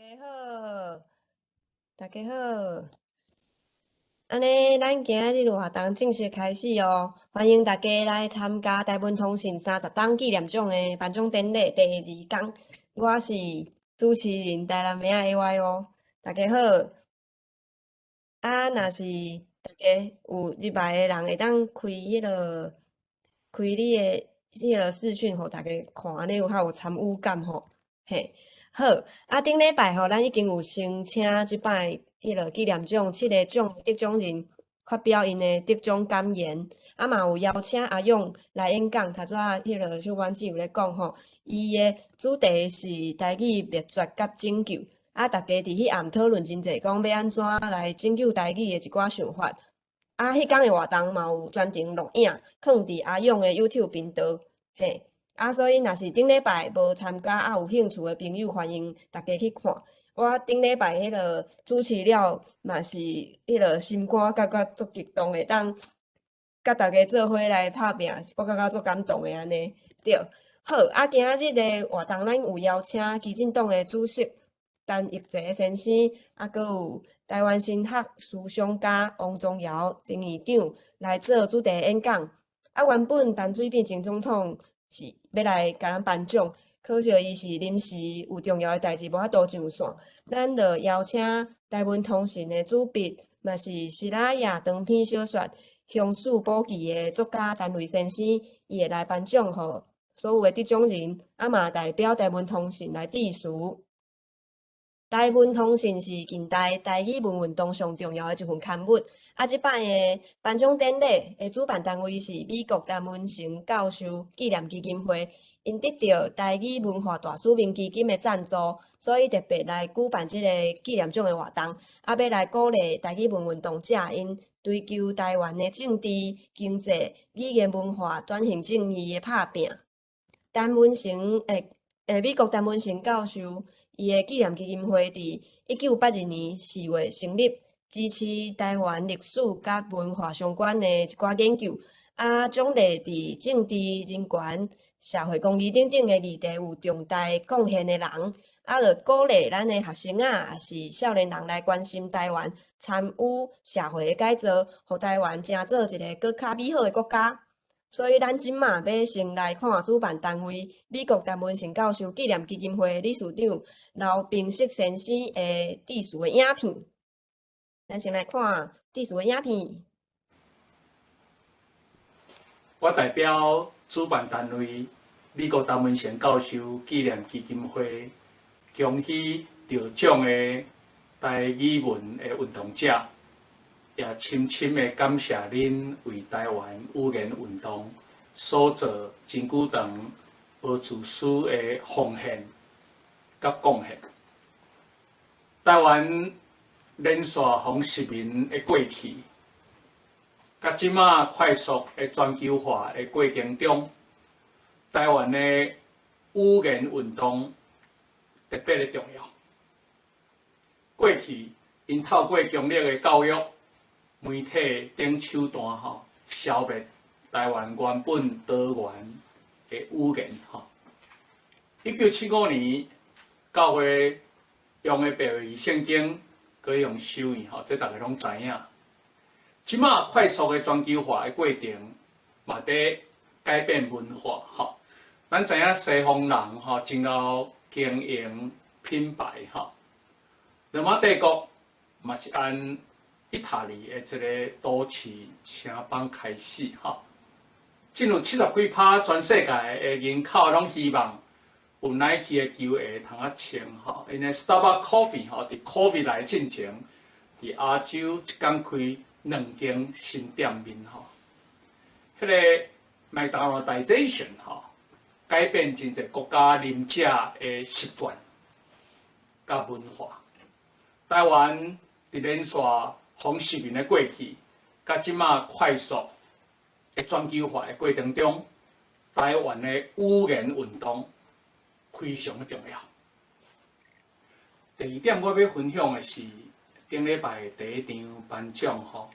家好，大家好。按呢，咱今仔日活動正式開始哦！歡迎大家來參加台文通信30冬紀念獎的頒獎典禮第二工。我是主持人台南妹仔 AY 哦，大家好。啊，若是大家有入來的人，會當開彼个開你的彼个視訊，予大家看，按呢有較有參與感吼。嘿，好，啊，頂禮拜吼，咱已經有先請這擺彼个紀念獎七个獎得獎人發表𪜶的得獎感言，啊嘛有邀請阿勇來演講。頭拄仔彼个小丸子有咧講吼，伊的主題是台語滅絕佮拯救。啊，大家佇彼暗討論真濟，講欲按怎來拯救台語的一寡想法。啊，彼工的活動嘛有全程錄影，囥佇阿勇的 YouTube 頻道，嘿。啊，所以若是頂禮拜無參加啊，有興趣的朋友，歡迎大家去看。我頂禮拜彼个主持了，嘛是彼个心肝感覺足激動的，當佮大家做伙來拍拚，我感覺足感動的按呢。對，好，啊，今仔日的活動，咱有邀請基進黨的主席陳奕齊先生，啊，閣有台灣神學思想家王宗堯前院長來做主題演講。啊，原本陳水扁前總統是欲來共咱頒獎，可惜伊是臨時有重要的代誌，無法度上線。咱就邀請台文通信的主筆，嘛是西拉雅長篇小說《雄獅寶記》的作家陳睿先生，伊會來頒獎予所有的得獎人，啊嘛代表台文通信來致辭。台文通信是近代台語文運動上重要的一份刊物。啊，這擺的頒獎典禮的主辦單位是美國陳文成教授紀念基金會，𪜶得著台語文化大使命基金的贊助，所以特別來舉辦這个紀念獎的活動，啊，欲來鼓勵台語文運動者𪜶追求台灣的政治、經濟、語言文化轉型正義的拍拚。陳文成欸欸，美國陳文成教授伊的紀念基金會佇1982年4月成立，支持台灣歷史佮文化相關的一寡研究，啊，獎勵佇政治、人權、社會公義等等的議題有重大貢獻的人，啊，著鼓勵咱的學生仔抑是少年人來關心台灣，參與社會的改造，予台灣成做一个閣較美好的國家。所以，咱這馬欲先來看主辦單位美國陳文成教授紀念基金會理事長劉平適先生的致辭的影片。咱先來看致辭的影片。我代表主辦單位美國陳文成教授紀念基金會，恭喜得獎的台語文的運動者。也深深的感謝恁為台灣語言運動所做真久長、無自私的奉獻佮貢獻。台灣連續予殖民的過去，佮這馬快速的全球化的過程中，台灣的語言運動特別的重要。過去，𪜶透過強力的教育、媒體等手段吼，消滅台灣原本多元的語言吼。1975年，教會用的白話聖經，閣用手語吼，這大家攏知影。這馬快速的全球化的過程，嘛佇改變文化吼。咱知影西方人吼，真𠢕經營品牌吼。羅馬帝國嘛是按意大利的這个都市城邦開始吼，進入70幾趴全世界的人口攏希望有 Nike 的球鞋通仔穿吼，𪜶的 Starbucks Coffee 吼，佇 COVID 來進前，佇亞洲一工開兩間新店面吼，彼个 McDonaldization 吼，改變真濟國家啉食的習慣佮文化。台灣佇連續予殖民的過去，佮這馬快速的全球化的過程中，台灣的語言運動非常的重要。第二點，我欲分享的是頂禮拜第一場頒獎吼，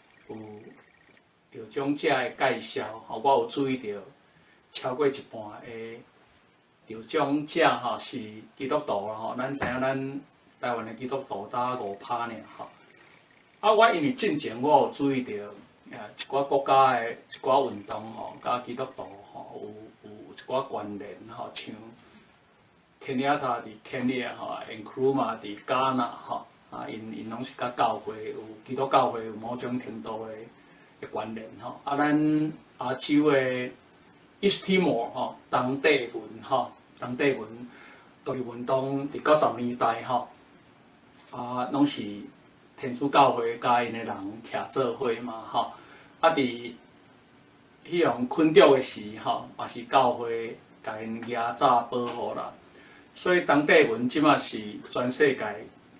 有得獎者的介紹吼，我有注意著超過一半的得獎者吼是基督徒吼，咱知影咱台灣的基督徒焦5%爾吼。啊，我因為進前我有注意著，一寡國家的一寡運動吼，佮基督徒吼有一寡關聯吼，像肯亞塔佇肯亞吼，Nkrumah 佇加納吼，啊，𪜶攏是佮教會有基督教會有某種程度的關聯吼。啊，咱亞洲的 East Timor 吼，東帝汶吼，東帝汶獨立運動佇90年代吼，啊，攏是天主教會佮𪜶的人徛做伙嘛吼，啊，佇彼予困著的時吼，嘛是教會共𪜶夯罩保護啦。所以東帝汶這馬是全世界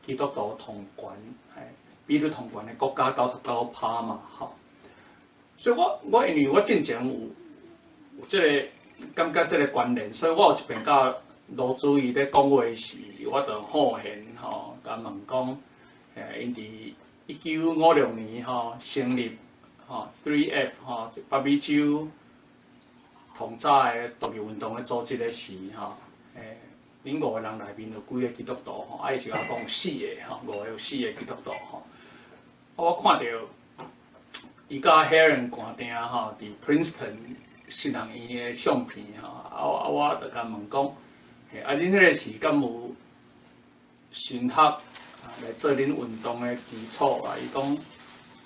基督徒統懸，嘿，比率統懸的國家99%嘛吼。所以我因為我進前有這個感覺這個關聯，所以我有一遍佮盧主義咧講話時，我就好閒吼，共問講。𪜶佇1956年吼成立吼 Three F 吼北美洲統早的獨立運動的組織的時吼，恁五個人內面有幾个基督徒吼？啊，伊是共我講四個吼，五個有四個基督徒吼。啊，我看著伊佮 Heron 趕定吼，佇 Princeton 神學院的相片吼，啊我就共問講，啊，恁彼个時敢有神學來做恁運動的基礎啊？伊講，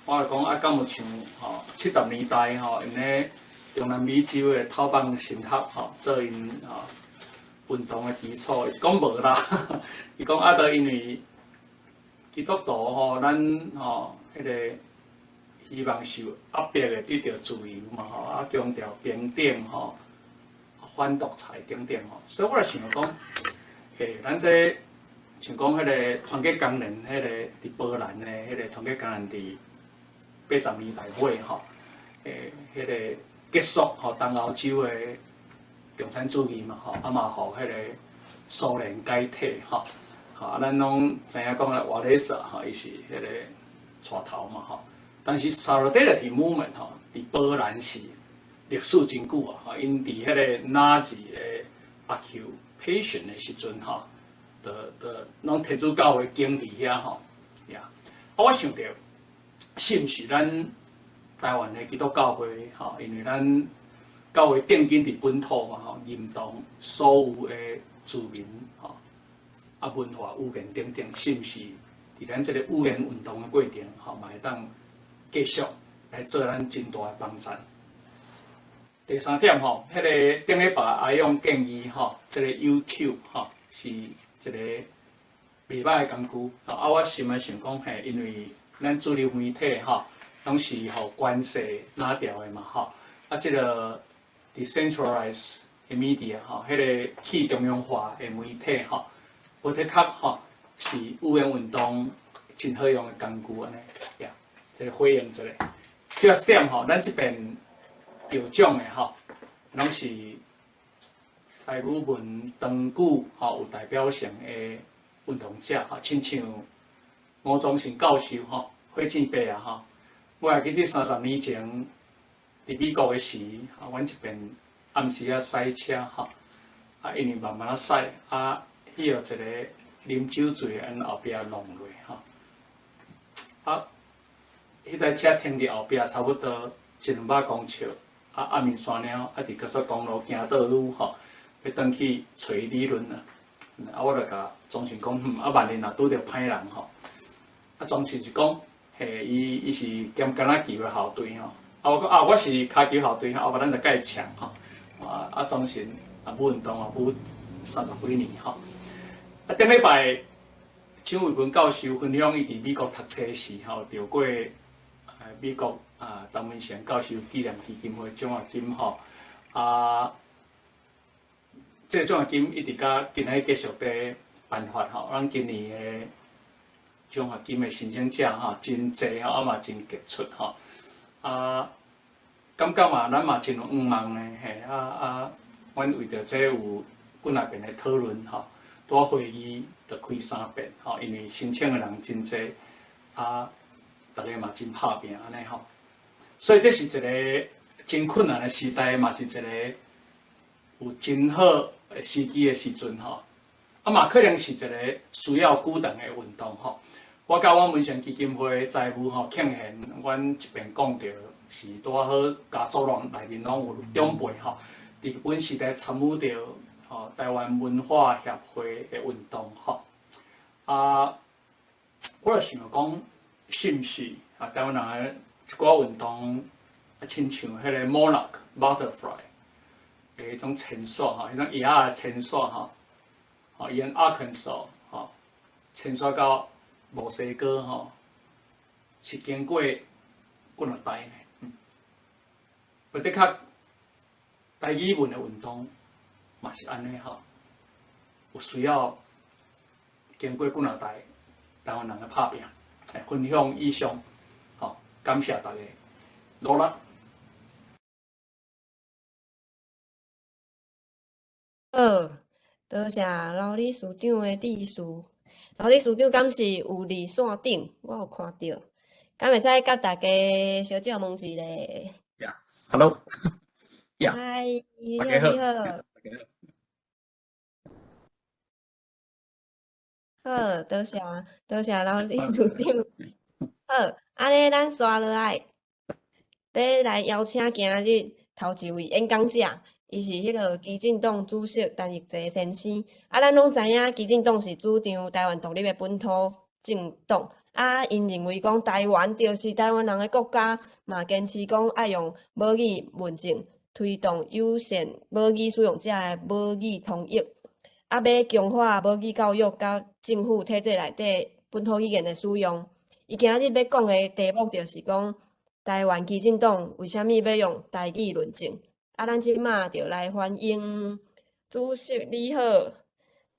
我就講啊，敢有像吼70年代吼，𪜶咧中南美洲的討放神學吼，做𪜶吼運動的基礎？伊講無啦，伊講啊，著因為基督徒吼，咱吼彼个希望受壓迫的得著自由嘛吼，啊強調平等吼，反獨裁等等吼，所以我就想講，嘿，咱這像講彼个團結工人，彼個佇波蘭的彼個團結工人佇80年代尾吼，彼個結束吼東歐洲的共產主義嘛吼，啊嘛予彼個蘇聯解體吼，吼啊咱攏知影講咧瓦雷薩吼，伊是彼個帶頭嘛吼，但是 Solidarity Movement 吼，佇波蘭是歷史真久啊，吼，𪜶佇彼個納粹的 occupation 的時陣吼，就攏天主教會經佇遐吼，呀，啊我想著，是毋是咱台灣的基督教會吼，因為咱教會奠基佇本土嘛吼，認同所有的住民吼，啊文化語言等等，是毋是佇咱這個語言運動的過程吼，嘛會當繼續來做咱真大的幫贊。第三點吼，彼個頂禮拜阿勇建議吼，這個 YouTube 吼是一個袂䆀的工具。啊，我心內想講嘿，因為咱主流媒體吼，攏是予權勢拿掉的嘛吼，啊，這個 decentralized media 吼，彼個去中央化的媒體吼，無的確吼是語言運動真好用的工具按呢，呀，這個回應一下。第二點吼，咱這邊得獎的吼，攏是台語文長久吼有代表性的運動者吼，親像吳宗信教授吼，火箭伯啊吼，我會記得30年前佇美國的時，啊，阮這邊暗時仔駛車吼，啊，因為慢慢仔駛，啊，彼予一個啉酒醉的按後壁弄落吼，啊，彼台車停佇後壁差不多一兩百公尺，啊，暗暝山了，啊，佇高速公路行倒路吼，欲轉去揣理論啊，啊，我就共宗信講，啊，萬一若拄著歹人吼，啊，宗信是講，嘿，伊是兼橄欖球的校隊吼，啊，我講啊，我是跤球校隊吼，啊，無咱就共伊搶吼，啊啊，宗信啊，舞運動啊，舞30幾年吼，啊，頂禮拜蔣偉文教授分享伊佇美國讀冊時吼，得過美國啊陳文賢教授紀念基金會獎學金吼，啊，這個獎學金一直到今仔日繼續佇頒發吼，咱今年的獎學金的申請者吼真濟吼，啊嘛真傑出吼，啊，感覺嘛咱嘛真有願望呢，嘿，啊啊，阮為著這有幾若遍的討論吼，拄仔會議就開三遍吼，因為申請的人真濟，啊，逐个嘛真拍拚按呢吼，所以這是一個真困難的時代，嘛是一個有真好的時機的時陣吼。啊嘛可能是一个需要久長的運動吼。我佮阮文賢基金會財務吼慶賢，阮這邊講著是拄仔好家族攏內面攏有長輩吼，佇日本時代參與著吼台灣文化協會的運動吼。啊，我就想講，是毋是啊？台灣人的一寡運動，啊，親像彼個 Monarch Butterfly 的彼種遷徙吼，彼種蛾仔的遷徙吼，吼，伊按阿肯索吼，遷徙到墨西哥吼，是經過幾若代呢？嗯，的確，台語文的運動嘛是按呢吼，有需要經過幾若代台灣人的拍拚，來分享以上，吼，感謝大家努力。好，多謝老理事長的致辭。老理事長敢是有佇線頂？我有看著，敢會使佮大家小少問一下？Yeah，Hello。嗨，你好，你好。好，多謝多謝老理事長。好，按呢咱紲落來，欲來邀請今日頭一位演講者，伊是彼个基進黨主席陳奕齊先生。啊，咱攏知影基進黨是主張台灣獨立的本土政黨。啊，𪜶認為講台灣就是台灣人的國家，嘛堅持講愛用母語問政，推動友善母語使用者的母語統一。啊，欲強化母語教育佮政府體制內底本土語言的使用。伊今日欲講的題目就是講台灣基進黨為啥物欲用台語論政。啊，咱這馬就來歡迎主席你好，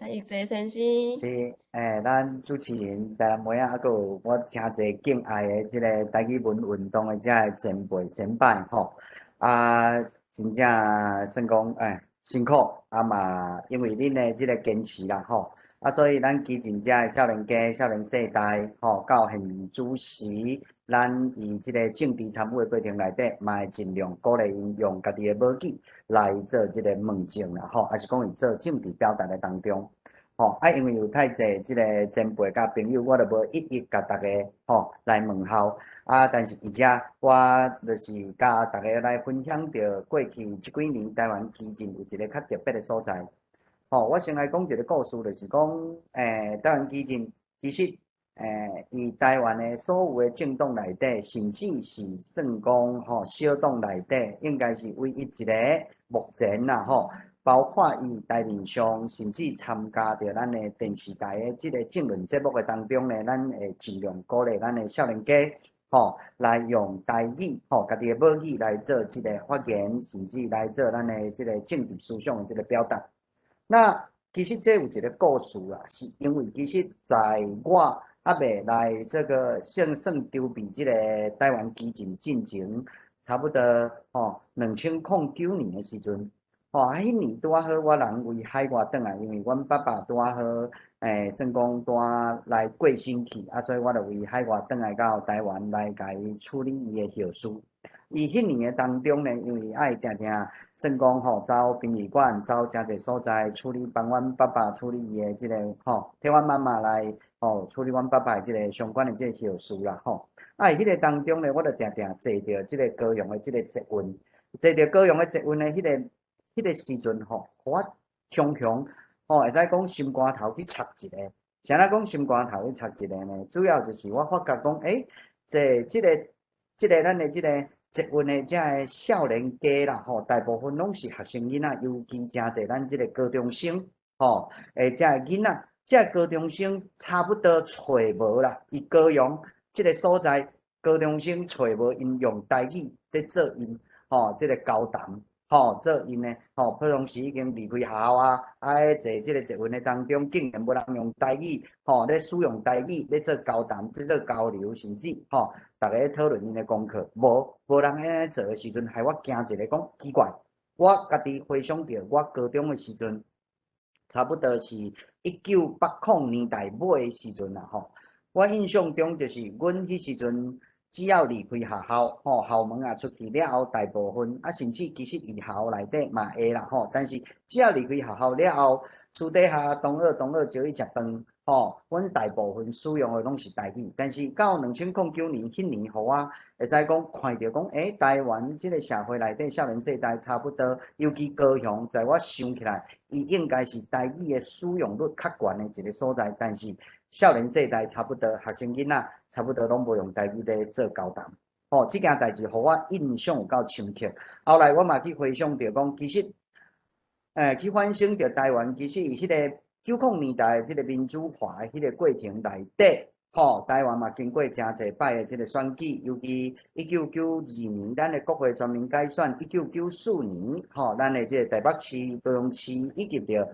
陳奕齊先生。是，咱主持人台南妹仔，啊，閣有我誠濟敬愛的這个台語文運動的這个前輩先輩吼，啊，真正算講辛苦，啊嘛，因為恁的這个堅持啦吼，啊，所以咱基進這的少年家、少年世代吼，到現主時，咱佇這个政治參與的過程內底，嘛會盡量鼓勵𪜶用家己的母語來做這個問政啦吼，抑是講佇做政治表達的當中，吼啊，因為有太濟這个前輩佮朋友，我就無一一共大家吼來問候啊。但是佇遮，我就是共大家來分享著過去這幾年台灣基進有一个較特別的所在。吼，我先來講一个故事，就是講，台灣基進其實，佇台灣的所有的政黨內底，甚至是算講吼小黨內底，應該是唯一一個目前啦吼，包括伊台面上，甚至參加著咱的電視台的這个政論節目的當中呢，咱會盡量鼓勵咱的少年家吼來用台語吼，家己的母語來做這个發言，甚至來做咱的這个政治思想的這个表達。那其實這有一个故事啦，是因為其實在我猶未來這个算算籌備這个台灣基進進前，差不多吼2009年的時陣，吼啊，彼年拄仔好我人為海外轉來，因為阮爸爸拄仔好，算講拄仔來過身去，啊，所以我就為海外轉來到台灣來共伊處理伊的後事。伊彼年的當中呢，因為愛定定算講吼，走殯儀館，走誠濟所在處理，幫阮爸爸處理伊的這个吼，替阮媽媽來吼處理阮爸爸的這个相關的這个後事啦吼。啊，佇彼个當中呢，我就定定坐著這个高雄的這个捷運，坐著高雄的捷運的彼个時陣吼，予我常常吼會使講心肝頭去插一个。啥物講心肝頭去插一個呢？主要就是我發覺講，坐這个咱的這个捷運的這个少年家啦吼，大部分攏是學生囡仔，尤其誠濟咱這个高中生吼，這个囡仔，這个高中生差不多揣無啦。佇高雄這个所在，高中生揣無𪜶用台語咧做𪜶吼，這个交談。吼，做𪜶的吼，普通時已經離開學校啊，啊，佇坐這个捷運的當中，竟然無人用台語吼，咧使用台語咧做交談、咧做交流，甚至吼，逐家討論𪜶的功課，無人按呢做的時陣，害我驚一个講奇怪。我家己回想著我高中的時陣，差不多是1980年代尾的時陣啦吼。我印象中就是阮彼時陣只要離開學校，吼，校門仔出去了後，大部分啊，甚至其實佇校內底嘛會啦，吼。但是只要離開學校了後，私底下同學同學招去食飯，吼，阮大部分使用的攏是台語。但是到2009年彼年，予我會使講看著講，台灣這个社會內底少年世代差不多，尤其高雄，在我想起來，伊應該是台語的使用率較懸的一个所在，但是少年世代差不多，學生囡仔差不多攏無用台語咧做交談，吼，這件代誌予我印象有夠深刻。後來我嘛去回想著講，其實，去反省著台灣，其實佇彼个90年代這个民主化的彼个過程內底，吼，台灣嘛經過誠濟擺的這个選舉，尤其1992年咱的國會全民改選，1994年，吼，咱的這个台北市、高雄市以及著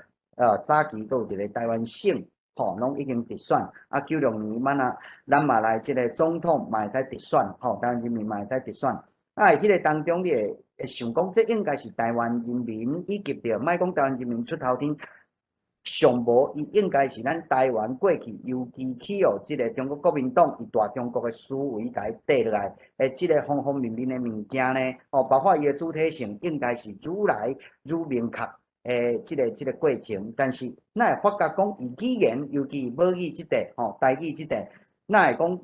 早期閣有一个台灣省。吼，攏已經直選，啊，96年咱啊，咱嘛來這个總統嘛會使直選，吼，台灣人民嘛會使直選。啊，佇彼个當中，你會會想講，這應該是台灣人民以及著，莫講台灣人民出頭天，上無伊應該是咱台灣過去，尤其去予這个中國國民黨伊大中國的思維共伊綴落來，的這个方方面面的物件呢，吼，包括伊的主體性，應該是愈來愈明確。這个過程，但是咱會發覺講，伊語言，尤其母語這塊，吼，台語這塊，咱會講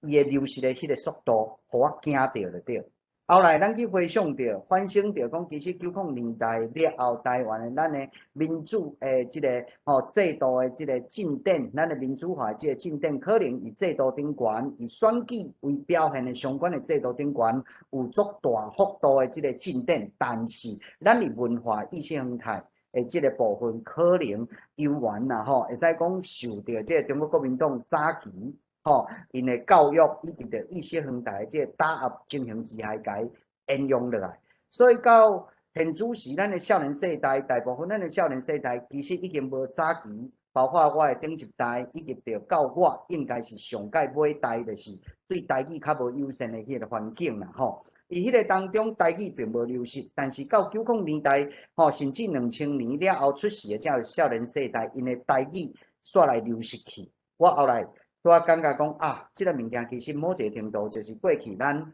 伊的流失的彼个速度，予我驚著就對。後來咱去回想著，反省著講，其實90年代了後，台灣的咱的民主的這个吼制度的這个進展，咱的民主化的這个進展，可能佇制度頂懸，以選舉為表現的相關的制度頂懸，有足大幅度的這个進展，但是咱佇文化意識形態的這个部分，可能猶原啦吼，會使講受著這个中國國民黨早期吼，𪜶的教育以及著意識形態的這个打壓情形之下，共伊沿用落來。所以到現此時，咱的少年世代，大部分咱的少年世代其實已經無早期，包括我的頂一代，以及著到我，應該是上蓋尾代，就是對台語較無友善的彼个環境啦吼。佇彼个當中，台語並無流失，但是到90年代，吼，甚至2000年了後出世的這个少年世代，𪜶的台語煞來流失去。我後來拄仔感覺講啊，這个物件其實某一个程度就是過去咱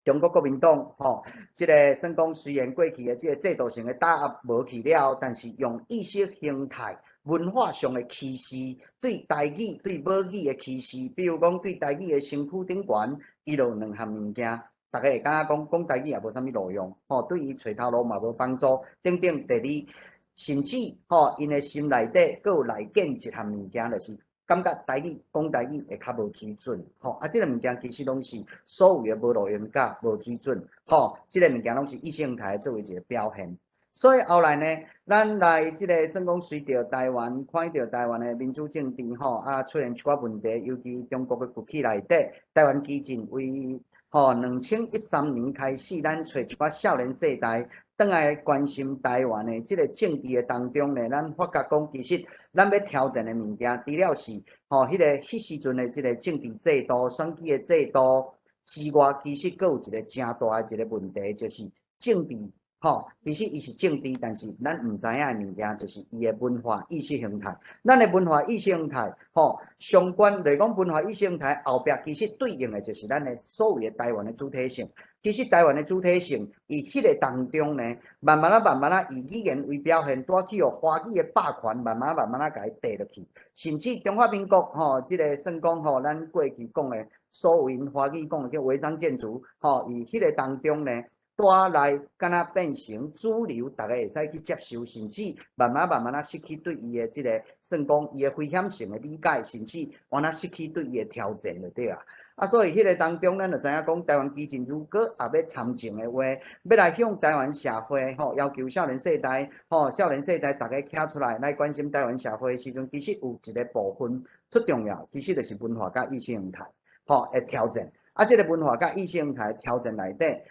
中國國民黨吼，這个算講雖然過去的這个制度性的打壓無去了，但是用意識形態、文化上的歧視，對台語、對母語的歧視，比如講對台語的身軀頂懸，伊就有兩項物件，逐家會感覺講講台語也無啥物路用，吼，對伊揣頭路嘛無幫助，等等。第二，甚至吼，𪜶的心內底閣有內建一項物件，就是感覺台語講台語會較無水準，吼，啊，這个物件其實攏是所謂的無路用佮無水準，吼，這个物件攏是意識形態作為一个表現。所以後來呢，咱來這个算講隨著台灣看著台灣的民主政治吼，啊出現一寡問題，尤其中國的崛起內底，台灣基進為吼2013年開始，咱揣一寡少年世代。轉來關心台灣的這个政治的當中呢，咱發覺講，其實咱欲挑戰的物件，除了是吼彼个彼時陣的這个政治制度、選舉的制度之外，其實閣有一个誠大的一个問題，就是政治吼，其實伊是政治，但是咱毋知影的物件，就是伊的文化意識形態。咱的文化意識形態吼，相關來講，文化意識形態後壁其實對應的就是咱的所謂的台灣的主體性。其實台灣的主體性，佇彼个當中呢，慢慢仔、慢慢仔以語言為表現，拄仔去予華語的霸權，慢慢、慢慢仔共伊綴落去，甚至中華民國吼，這个算講吼，咱過去講的所謂華語講的叫違章建築，吼，佇彼个當中呢，拄仔來敢若變成主流，逐家會使去接受，甚至慢慢慢慢仔失去對伊的這个算講伊的危險性的理解，甚至原來失去對伊的挑戰就對啊。啊，所以彼个當中，咱就知影講，台灣基進如果也欲參政的話，欲來向台灣社會吼要求少年世代吼，少年世代逐家徛出來來關心台灣社會的時陣，其實有一个部分最重要，其實就是文化佮意識形態吼的挑戰。啊，這个文化佮意識形態挑戰內底，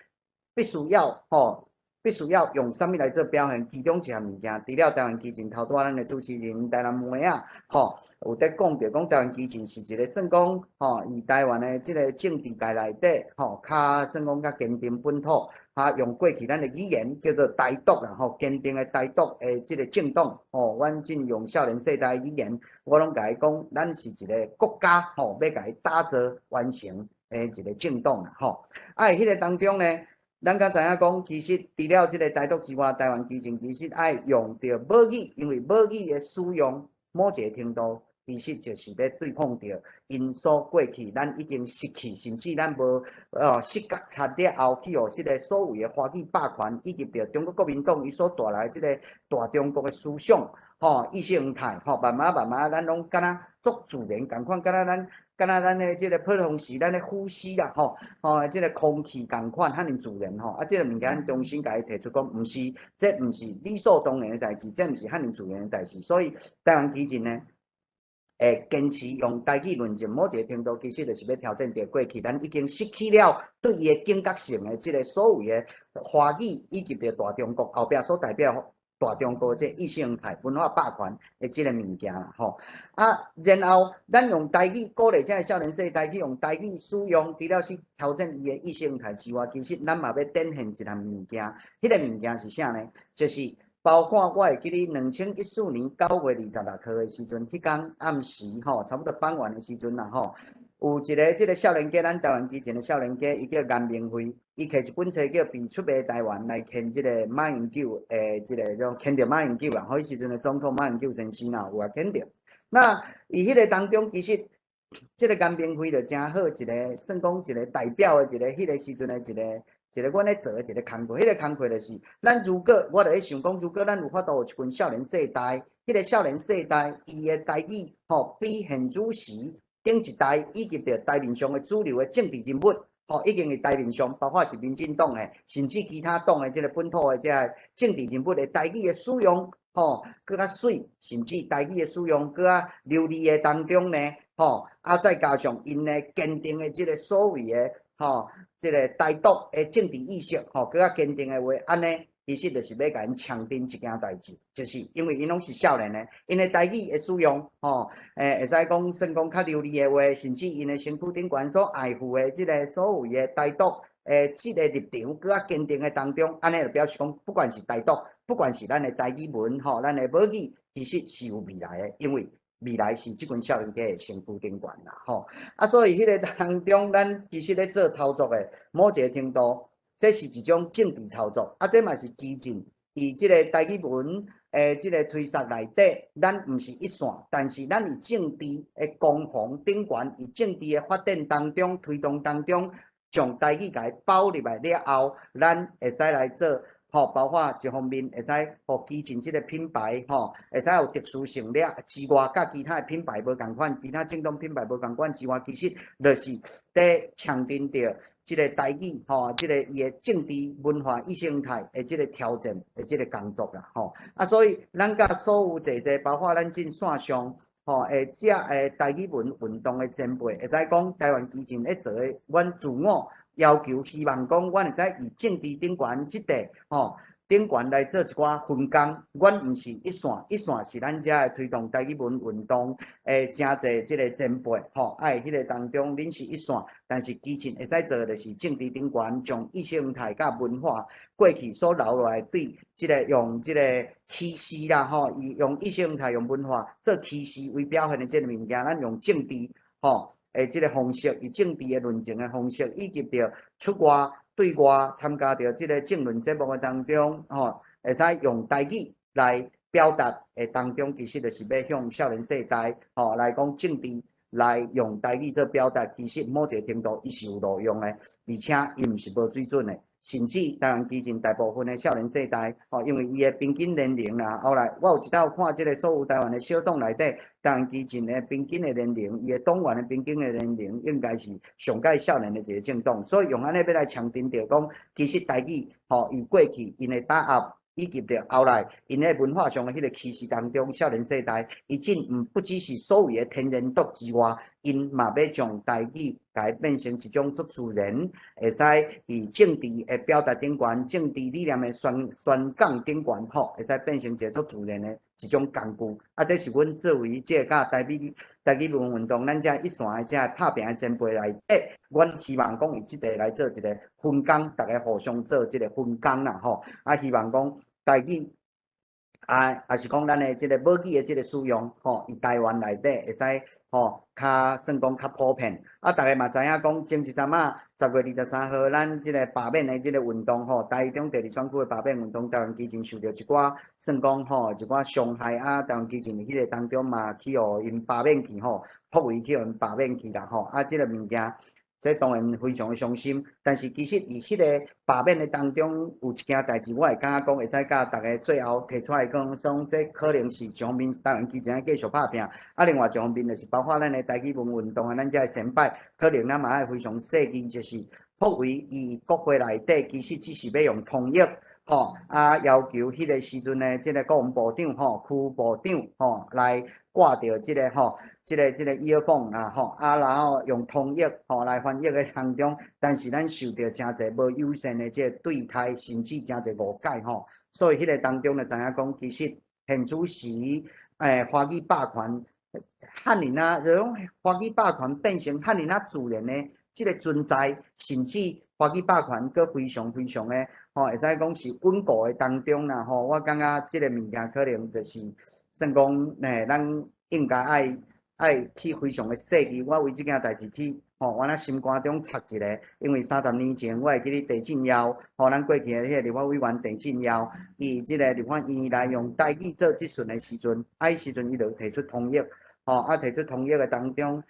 必須要用啥物來做表現？其中一項物件，除了台灣基進頭拄仔咱的主持人台南妹仔吼，有佇講著講台灣基進是一个算講吼，佇台灣的這个政治界內底吼，較算講較堅定本土，較用過去咱的語言叫做台獨啦吼，堅定的台獨的這个政黨吼，阮進用少年世代語言，我攏共伊講，咱是一个國家吼，欲共伊打造完成。的一個政黨啦吼。啊，佇彼個當中呢，咱較知影講，其實除了這個台獨之外，台灣基進其實愛用著母語，因為母語的使用某一個程度，其實就是欲對抗著𪜶所過去咱已經失去，甚至咱無失覺察了後，去予這個所謂的華語霸權，以及著中國國民黨伊所帶來這個大中國的思想，吼，意識形態，吼，慢慢慢慢，咱攏敢若足自然仝款，敢若咱的這個普通時，咱的呼吸啦，吼，吼，這個空氣仝款，遐爾自然吼，啊，這個物件重新共伊提出講，毋是，這毋是理所當然的代誌，這毋是遐爾自然的代誌，所以台灣基進呢，會堅持用台語論證，某一個程度其實就是欲挑戰著過去，咱已經失去了對伊的警覺性的這個所謂的華語，以及著大中國後壁所代表大中國這意識形態文化霸權的這個物件啦，吼。啊，然後咱用台語鼓勵這个少年世代去用台語使用，除了是挑戰伊的意識形態之外，其實咱嘛欲展現一項物件，彼個物件是啥呢？就是包括我會記得2014年9月26號的時陣，彼工暗時吼，差不多傍晚的時陣啦吼，有一個這个少年家，咱台灣基進的少年家，伊叫顏明輝，伊摕一本冊叫《被出賣台灣》來牽這個馬英九的這个種牽著馬英九啦，吼，彼時陣的總統馬英九先生啦，有共牽著。那伊彼個當中，其實這个顏明輝就誠好一個，算講一個代表的一個，彼個時陣的一個。一個阮咧做的一個工課，彼個工課就是，咱如果我就咧想講，如果咱有法度有一群少年世代，彼個少年世代伊的台語吼，比現主時頂一代以及著台面上的主流的政治人物，吼，已經佇台面上，包括是民進黨的，甚至其他黨的這個本土的這个政治人物的台語的使用，吼，閣較媠，甚至台語的使用閣較流利的當中呢，吼，啊，再加上𪜶的堅定的這个所謂的，吼，這个台獨的政治意識，吼，閣較堅定的話，按呢，其實就是欲共𪜶強調一件代誌，就是因為𪜶攏是少年的，𪜶的台語的使用，吼，會使講算講較流利的話，甚至𪜶的身軀頂懸所愛護的這个所謂的台獨的這个立場，閣較堅定的當中，按呢就表示講，不管是台獨，不管是咱的台語文，吼，咱的母語，其實是有未來的，因為未來是這群少年家的身軀頂懸啦，吼，啊，所以彼个當中，咱其實咧做操作的某一個程度，這是一種政治操作，啊，這嘛是基進佇這个台語文的這个推捒內底，咱毋是一線，但是咱佇政治的攻防頂懸，佇政治的發展當中、推動當中，將台語共伊包入來了後，咱會使來做。吼，包括一方面會使予基進這个品牌，吼，會使有特殊性了之外，佮其他的品牌無仝款，其他政黨品牌無仝款之外，其實就是佇強調著這个台語，吼，這个伊的政治文化意識形態的這个挑戰的這个工作啦，吼。啊，所以咱佮所有濟濟，包括咱進線上，吼，會遮的台語文運動的前輩，會使講台灣基進咧做的，阮自我要求，希望講，阮會使以政治頂懸這塊，吼，頂懸來做一寡分工。阮毋是一線，一線是咱遮的推動台語文運動的誠濟這个前輩，吼，啊，彼个當中，恁是一線，但是基進會使做的就是政治頂懸，將意識形態佮文化過去所留落來，對這个用這个歧視啦，吼，伊用意識形態用文化做歧視為表現的這个物件，咱用政治，吼，的這个方式，以政治的論證的方式，以及著出外對外參加著這个政論節目的當中，吼，會使用台語來表達的當中，其實就是欲向少年世代，吼，來講政治來用台語做表達，其實某一個程度伊是有路用的，而且伊毋是無水準的。甚至台灣基進大部分的少年世代，吼，因為伊的平均年齡啦，後來我有一道看這个所有台灣的小黨內底，台灣基進的平均的年齡，伊的黨員的平均的年齡，應該是上蓋少年的一个政黨，所以用按呢欲來強調著講，其實台語，吼，伊過去𪜶的打壓，以及著後來𪜶的文化上的彼个歧視當中，少年世代，伊真毋不只是所謂的天然獨之外，𪜶嘛欲將台語共伊變成一種足自然，會使佇政治的表達頂懸，政治理念的宣講頂懸，吼，會使變成一個足自然的一種工具。啊，這是阮作為這个佮台語文運動，咱遮一線的遮拍拚的前輩內底，阮希望講以這個來做一個分工，逐家互相做這个分工啦，吼。啊，希望講台語。啊，抑是講咱的這個母語的這個使用，吼，佇台灣內底會使吼，較算講較普遍。啊，逐家嘛知影講，前一陣仔10月23號，咱這個罷免的這個運動，吼，台中第二選區的罷免運動，台灣基進受著一寡算講吼，一寡傷害啊，台灣基進佇彼個當中嘛去予𪜶罷免去吼，朴維去予𪜶罷免去啦吼，啊，這個物件。這當然非常的傷心，但是其實佇彼個罷免的當中，有一件代誌，我會感覺講會使佮逐家最後提出來講，說這可能是一方面台灣基進愛繼續拍拚，啊，另外一方面就是包括咱的台語文運動的咱遮的先輩，可能咱嘛愛非常細膩，就是朴維伊國會內底其實只是欲用通譯，吼，啊，要求彼個時陣的這個國防部長吼、區部長吼來掛著這個吼、這個 earphone 啊吼，啊，然後用通譯吼來翻譯的當中，但是咱受著誠濟無友善的這個對待，甚至誠濟誤解吼，所以彼個當中就知影講，其實現此時華語霸權，遐爾仔，就講華語霸權變成遐爾仔自然的這個存在，甚至華語霸權閣非常非常的。吼，會使講是穩固的當中啦，吼，我感覺這個物件可能就是算講，咱應該愛去非常的細膩。我為這件代誌去，吼，我若心肝中插一个，因為30年前我會記得鄭俊堯，吼，咱過去的彼個立法委員鄭俊堯，伊這個立法院來用台語做質詢的時陣，啊，彼時陣伊就提出通譯，吼，啊，提出通譯的當中。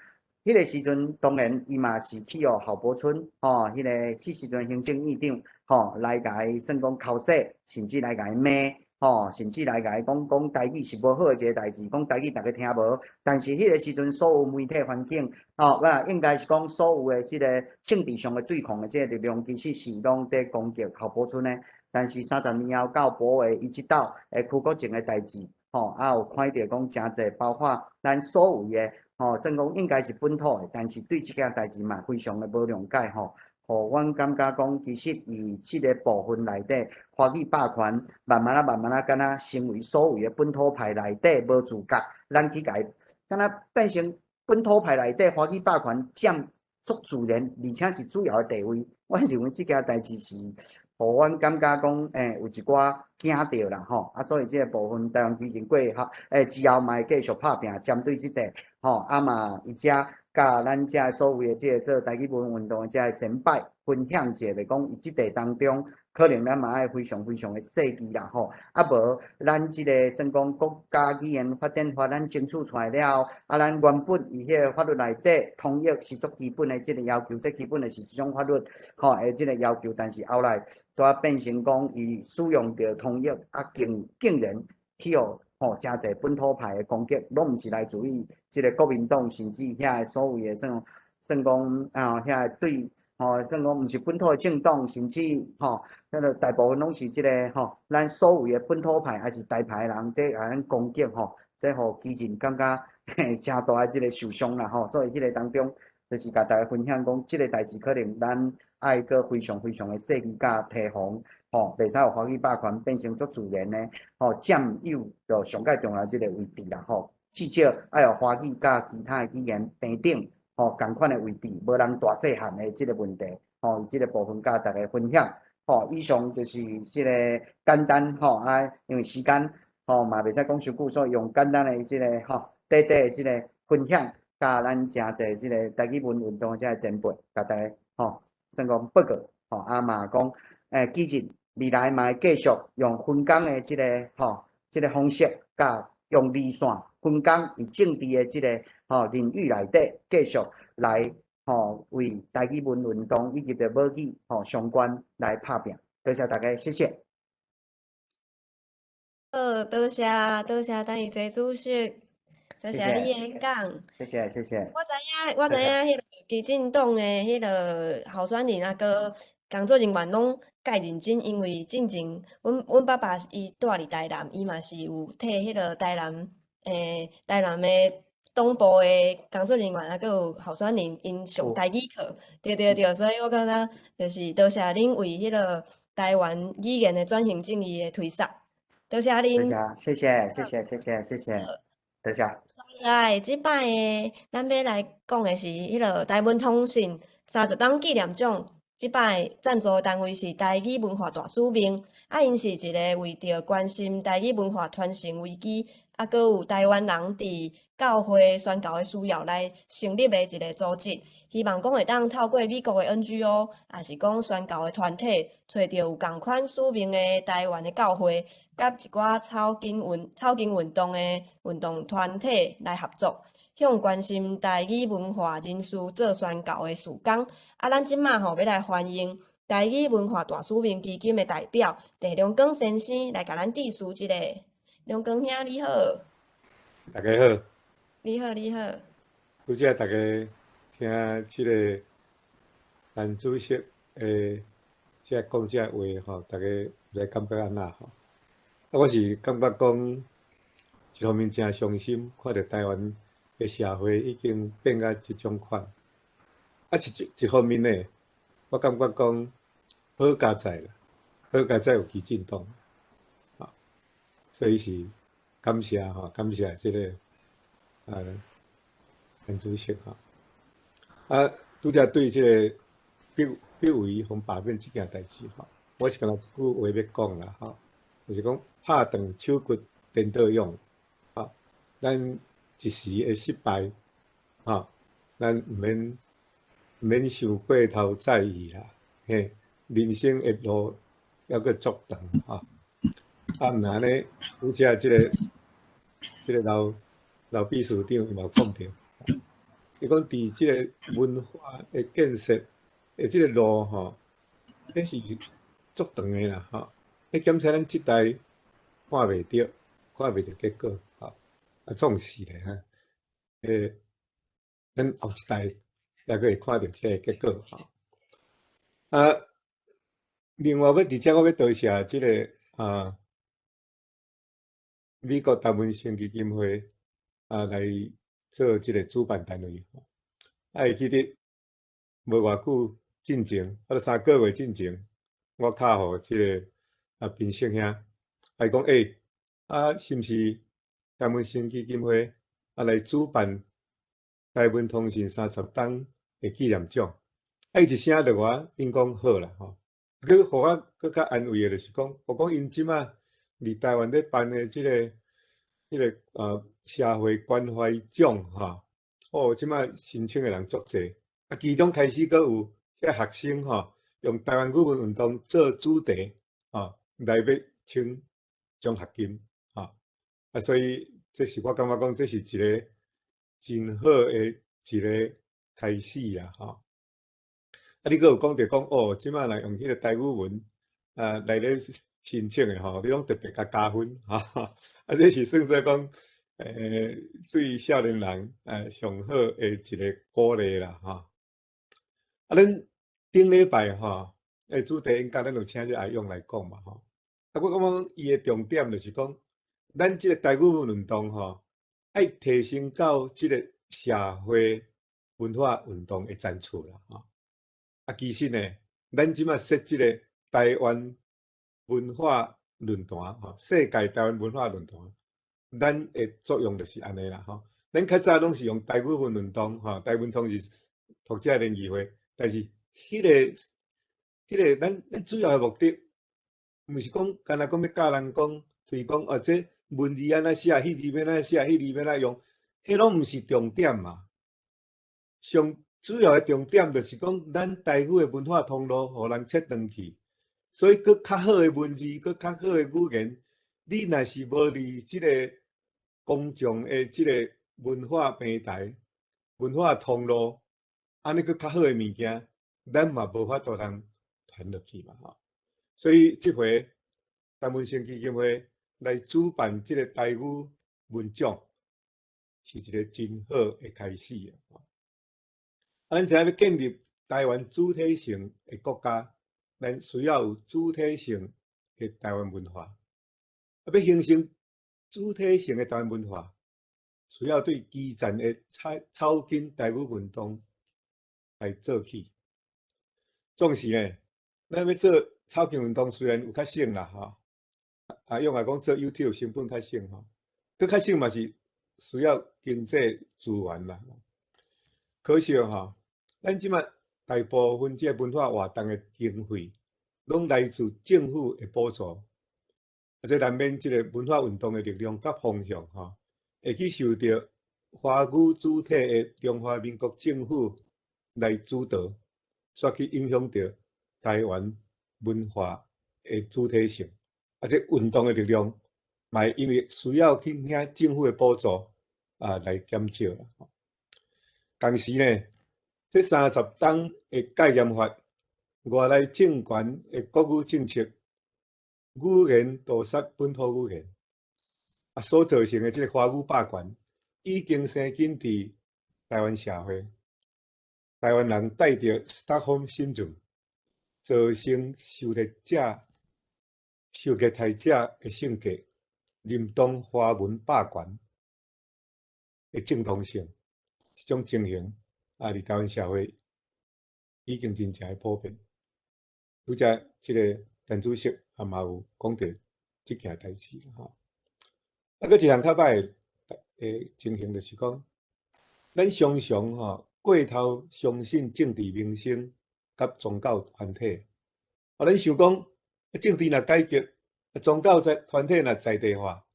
彼個時陣，當然伊嘛是去予郝柏村，吼，彼個彼時陣行政院長，吼，來共伊算講剾洗，甚至來共伊罵，吼，甚至來共伊講講台語是無好的一個代誌，講台語逐家聽無。但是彼個時陣所有媒體環境，吼，不應該是講所有的這個政治上的對抗的這個力量，其實是攏佇攻擊郝柏村的。但是30年後到柏惟伊這鬥的區國靖的代誌，吼，啊有看著講誠濟，包括咱所有的。吼，算講應該是本土的，但是對這件代誌嘛非常的無諒解吼。予阮感覺講，其實佇這個部分內底，華語霸權慢慢仔、慢慢仔，敢若成為所謂的本土派內底無自覺，咱去共伊，敢若變成本土派內底華語霸權佔足自然，而且是主要的地位。我認為這件代誌是，予阮感覺講，有一寡驚著啦吼。啊，所以這個部分台灣基進過後，之後嘛會繼續拍拚，針對這塊，吼，啊嘛，伊遮佮咱遮所謂的這個做台語文運動的遮先輩分享一下，就講佇這塊當中，可能咱嘛愛非常非常的細膩啦吼。啊無，咱這個算講國家語言發展法，咱爭取出來了後，啊，咱原本佇彼個法律內底通譯是足基本的這個要求，這基本的是這種法律吼的這個要求，但是後來拄仔變成講伊使用著通譯，啊，竟然去予吼誠濟本土派的攻擊，攏毋是來自於這個國民黨，甚至遐個所謂的算算講啊，遐個對吼，算講毋是本土的政黨，甚至吼，彼個大部分攏是這個吼，咱所謂的本土派抑是台派的人佇共咱攻擊吼，這予基進感覺誠大的這個受傷啦吼，所以彼個當中就是共大家分享講，這個代誌可能咱愛閣非常非常的細膩佮提防。吼，袂使予華語霸權變成足自然的，吼，佔有著上蓋重要這個位置啦，吼，至少愛予華語佮其他的語言平等，吼，仝款的位置，無人大細漢的這個問題，吼，這個部分佮大家分享，吼，以上就是這個簡單，吼，啊，因為時間，吼，嘛袂使講傷久，所以用簡單的這個，吼，短短的這個分享，佮咱誠濟這個台語文運動的這個前輩，共大家，吼，算講報告，吼，啊嘛講，基進未來嘛會繼續用分工的這個吼，這個方式，佮用離線分工佇政治的這個吼領域內底，繼續來吼為台語文運動以及著母語吼相關來拍拚。多謝大家，謝謝。好，多謝多謝陳義濟主席，多謝你的演講。謝謝謝謝。我知影，我知影，彼個基進黨的彼個候選人抑閣工作人員攏蓋認真，因為進前阮爸爸伊蹛佇台南，伊嘛是有替彼個台南的黨部的工作人員，抑閣有候選人𪜶上台語課，對對對，所以我感覺就是多謝恁為彼個台灣語言的轉型正義的推捒，多謝恁。多謝，謝謝，謝謝，謝謝，謝謝，多謝。來，這擺的咱欲來講的是彼個台文通信30冬紀念獎。這擺贊助的單位是台語文化大使命，啊，𪜶是一个為著關心台語文化傳承危機，啊，閣有台灣人佇教會宣教的需要來成立的一个組織。希望講會當透過美國的 NGO，抑是講宣教的團體，揣著有仝款使命的台灣的教會，佮一寡草根運動的運動團體來合作，向關心台語文化人士做宣教的事工。啊，咱這馬吼欲來歡迎台語文化大使命基金的代表鄭良光先生來共咱致辭一下。良光兄你好。大家好。你好，你好。拄才大家聽這个陳主席的這講這話吼，大家來感覺按怎吼？啊，我是感覺講，一方面誠傷心，看著台灣的社會已經變甲這種款。啊，一方面呢，我感覺講好佳哉啦，好佳哉有基進黨，啊，所以是感謝吼，感謝這个陳主席吼。啊，拄才對這个柏惟予罷免這件代誌吼，我是敢若一句話欲講啦吼，就是講拍斷手骨顛倒勇，吼，咱一時的失敗，吼，咱毋免傷過頭在意啦，嘿，人生的路猶閣足長吼。啊，毋若按呢，拄才這个老秘書長伊嘛有講著，伊講佇這个文化的建設的這个路吼，彼是足長的啦吼。彼檢查咱這代看袂著，看袂著結果，吼，啊，總是咧哈，咱後一代猶閣會看著這个結果吼。啊，另外欲佇遮我欲多謝這个美國陳文生基金會啊來做這个主辦單位。啊，會記得無偌久進前，啊，3個月進前，我敲予這个平勝兄，啊，伊講欸，啊，是毋是陳文生基金會啊來主辦台文通訊30冬的紀念獎？啊，伊一聲落我，𪜶講好啦吼。閣予我閣較安慰的，就是講，我講𪜶這馬佇台灣咧辦的這個社會關懷獎吼，哦，這馬申請的人足濟，啊，其中開始閣有遐學生吼，用台灣語文運動做主題，吼，來欲請獎學金，吼，啊，所以這是我感覺講，這是一个真好的一个開始啦，吼。啊，你閣有講著講，哦，這馬若用彼个台語文啊來咧申請的吼，你攏特別共加分，吼，啊，這是算做講，對少年人上好的一个鼓勵啦，吼。啊，咱頂禮拜吼，主題演講咱有請這阿勇來講嘛，吼。啊，我感覺伊的重點就是講，咱這个台語文運動吼，愛提升到這个社會文化運動的層次啦，吼。啊，其實呢，咱這馬設這个台灣文化論壇，吼，世界台灣文化論壇，咱的作用就是按呢啦，吼。咱較早攏是用台語文運動，吼，台文通是讀者聯誼會，但是彼個咱主要的目的，毋是講干焦講欲教人講推廣，哦，這文字按怎寫，彼字欲按怎寫，彼字欲按怎用，彼攏毋是重點嘛。上主要的重點就是講，咱台語的文化通路，予人切斷去。所以，閣較好的文字，閣較好的語言，你若是無佇這个公眾的這个文化平台、文化通路，按呢閣較好的物件，咱嘛無法度通傳落去嘛吼。所以，這回陳文生基金會來主辦這个台語文獎，是一个真好的開始啊！啊，咱知影欲建立台灣主體性的國家，咱需要有主體性的台灣文化。啊，欲形成主體性的台灣文化，需要對基層的草根台語運動來做起。總是呢，咱欲做草根運動，雖然有較省啦，吼，啊，用來講做 YouTube 成本較省吼，閣較省嘛是需要經濟資源啦。可惜吼，咱這馬大部分這個文化活動的經費，攏來自政府的補助。啊，這難免這個文化運動的力量佮方向吼，會去受著華語主體的中華民國政府來主導，煞去影響著台灣文化的主體性。啊，這運動的力量嘛會因為需要去領政府的補助啊，來減少啦。同時呢，這30冬的戒嚴法，外來政權的國語政策，語言屠殺本土語言，啊，所造成的這個華語霸權，已經生根佇台灣社會。台灣人帶著 Stockholm Syndrome，造成受虐者、受虐待者的性格，認同華文霸權的正當性，這種情形啊，佇台灣社會已經真正的普遍。拄才這個陳主席也嘛有講著這件代誌吼。啊，閣一項較歹的情形就是講，咱常常吼過頭相信政治明星佮宗教團體。啊，咱想講，政治若改革，宗教在團體若在地化，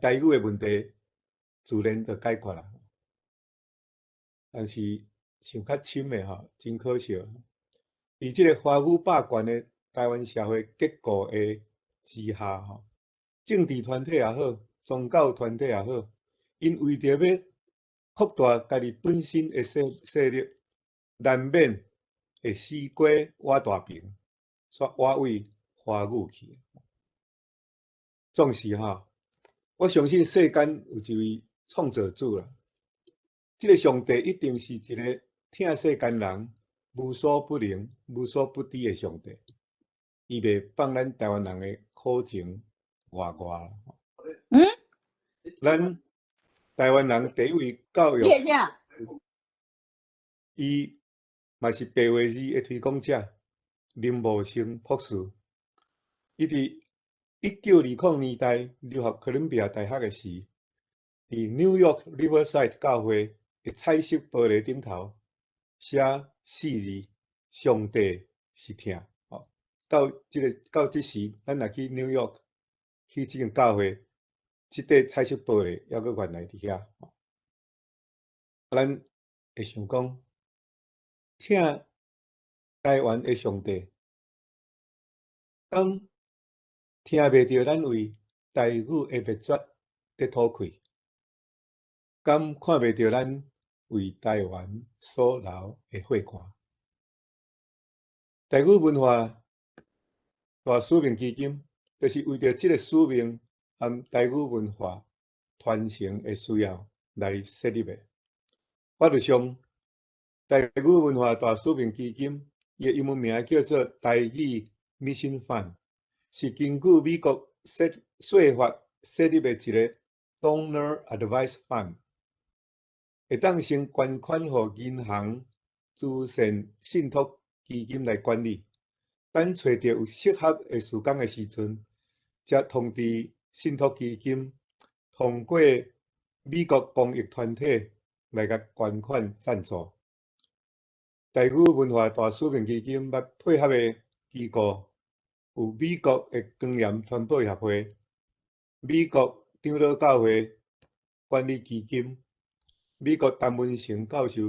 台語的問題自然就解決啦。但是想較深的吼，真可惜。佇這個華語霸權的台灣社會結構的之下吼，政治團體也好，宗教團體也好，𪜶為著欲擴大家己本身的勢力，難免會死瓜活大爿，煞倚位華語去。總是吼，我相信世間有一位創造主啦，這個上帝一定是一個疼世間人無所不能、無所不知的上帝，伊袂放咱台灣人的苦情外外。咱台灣人第一位教育，伊嘛是白話字的推廣者林茂生博士。伊佇1920年代留學哥倫比亞大學的時，佇 New York Riverside 教會的彩色玻璃頂頭寫四字：上帝是疼。吼，到這個到這時，咱若去 New York 去這間教會，這塊彩色玻璃猶閣原來佇遐。啊，咱會想講，疼台灣的上帝，敢聽袂著咱為台語的滅絕佇吐氣？敢看袂著咱為台灣所流的血汗？台語文化大使命基金，就是為著這個使命和台語文化傳承的需要來設立的。法律上，台語文化大使命基金，伊的英文名叫做台語 Mission Fund，是根據美國稅法設立的一個 Donor Advised Fund，會當先捐款予銀行、慈善信託基金來管理，等揣著有適合的事工的時陣，才通知信託基金通過美國公益團體來共捐款贊助。台語文化大使命基金捌配合的機構有美國的光嚴傳播協會、美國長老教會管理基金、美國陳文成教授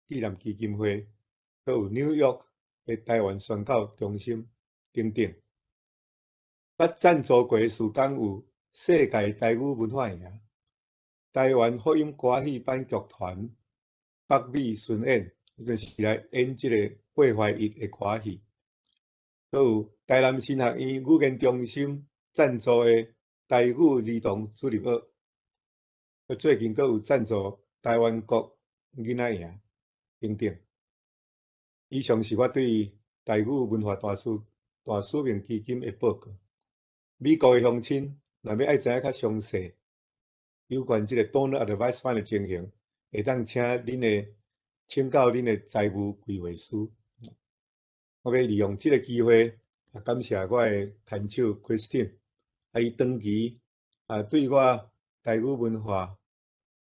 紀念基金會，閣有紐約的台灣宣教中心等等。捌贊助過的事工有世界台語文化營、台灣福音歌戲班劇團北美巡演，彼陣是來演這個破壞一的歌戲。閣有台南神學院語言中心贊助的台語兒童主日學，最近閣有贊助台灣國囡仔營等等。以上是我對台語文化大使命基金的報告。美國的鄉親若欲愛知影較詳細有關這個 Donor Advised Fund 的情形，會當請教恁的財務規劃師。我欲利用這個機會，啊，感謝我的牽手 Christine，啊，伊長期啊對我台語文化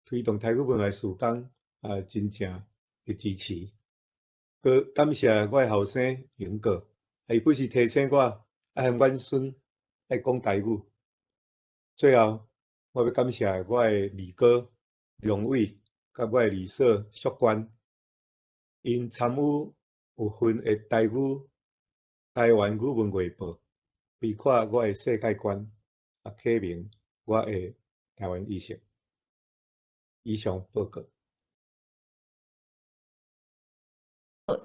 推動台語文化事工啊，真正的支持。閣感謝我的後生英哥，伊不時提醒我愛和阮孫愛講台語。最後，我欲感謝我的二哥梁偉，佮我的二嫂淑娟，𪜶參與有份的台語台灣語文月報，開闊我的世界觀，啟明我的台灣意識。以上報告。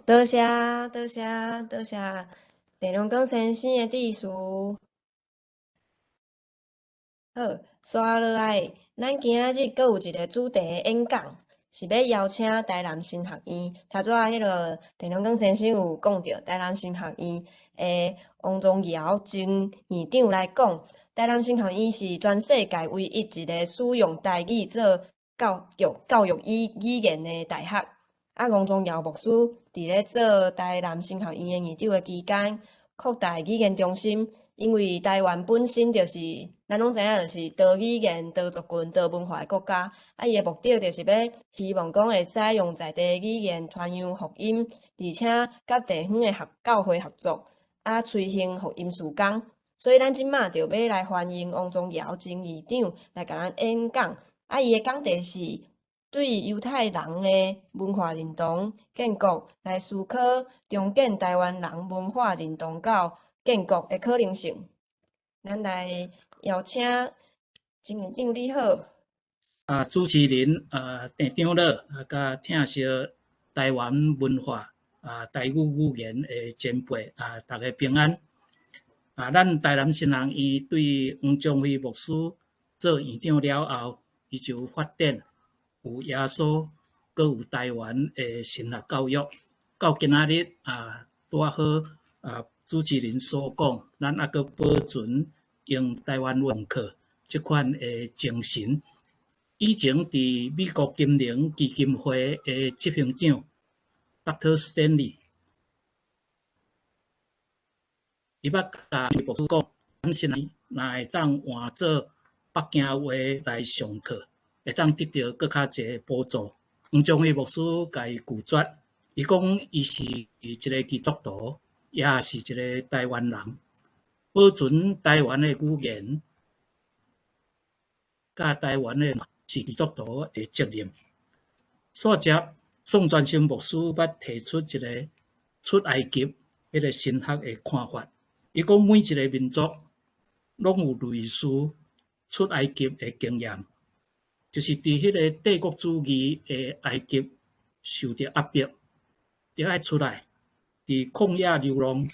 多謝，多謝，多謝鄭龍光先生的致辭。好，紲落來，咱今仔日閣有一个主題的演講，是欲邀請台南神學院。頭拄仔彼个鄭龍光先生有講著，台南神學院的王宗堯前院長來講。台南神學院是全世界唯一一个使用台語做教育語言的大學。王宗堯牧師佇咧做台南神學院的院長的期間，擴大語言中心，因為台灣本身就是，咱攏知影，就是多語言、多族群、多文化的國家。伊的目的就是欲希望講會使用在地語言傳揚福音，而且佮地方的學教會合作，推行福音事工。所以咱這馬就欲來歡迎王宗堯前院長來共咱演講。伊的講題是對猶太人的文化認同建國來思考重建台灣人文化認同到建國的可能性。咱來邀請前院長，你好。主持人鄭長老佮疼惜台灣文化台語語言的前輩大家平安。咱台南神學院對黃宗輝牧師做院長了後，伊就發展有耶穌，閣有台灣的神學教育。到今仔日拄仔好主持人所講，咱猶閣保存用台灣文課這款的精神。以前佇美國金融基金會的執行長 Dr. Stanley，伊捌共牧師講，咱神學院若會當換做北京話來上課，會當得著閣較濟補助。黃宗輝牧師共伊拒絕，伊講伊是一个基督徒，也是一个台灣人，保存台灣的語言，佮台灣的是基督徒的責任。煞接宋傳生牧師捌提出一个出埃及彼个神學的看法。伊講每一个民族攏有類似出埃及的經驗，就是佇彼个帝國主義的埃及受著壓迫，著愛出來，佇曠野流浪，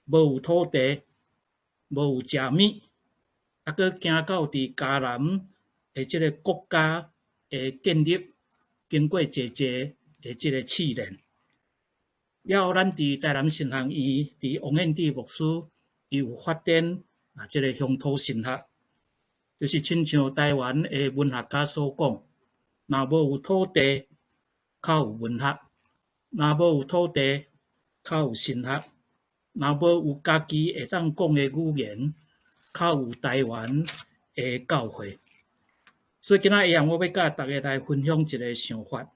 無有土地，無有食物，閣行到佇迦南的這个國家的建立，經過濟濟的這个試煉。了後，咱佇台南神學院，佇王彦志牧師，伊有發展這个鄉土神學，就是親像台灣的文學家所講，若無有土地，較有文學；若無有土地，較有神學；若無有家己會當講的語言，較有台灣的教會。所以今仔日我欲佮大家來分享一个想法，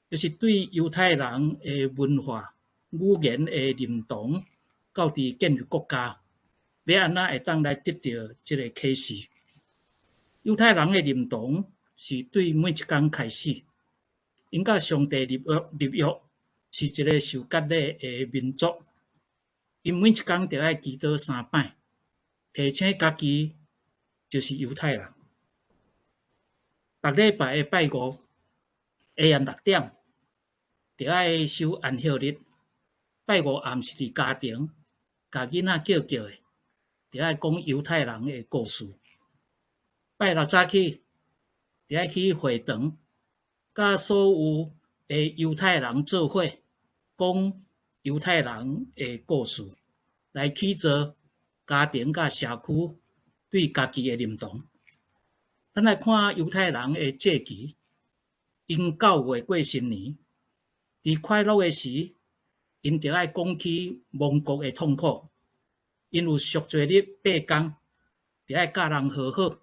就是對猶太人的文化、語言的認同，到佇建立國家，欲按怎會當來得著這个啟示？猶太人的認同是對每一工開始，𪜶佮上帝立約，是一个受割禮的民族。𪜶每一工著愛祈禱三擺，提醒家己就是猶太人。逐禮拜的拜五下暗6點，著愛守安息日。拜五暗時佇家庭，共囡仔叫叫的，著愛講猶太人的故事。拜六早起，著愛去會堂，佮所有的猶太人做伙講猶太人的故事，來起造家庭佮社區對家己的認同。咱來看猶太人的節期，𪜶9月過新年，佇快樂的時，𪜶著愛講起亡國的痛苦。𪜶有贖罪日八工，著愛佮人和好。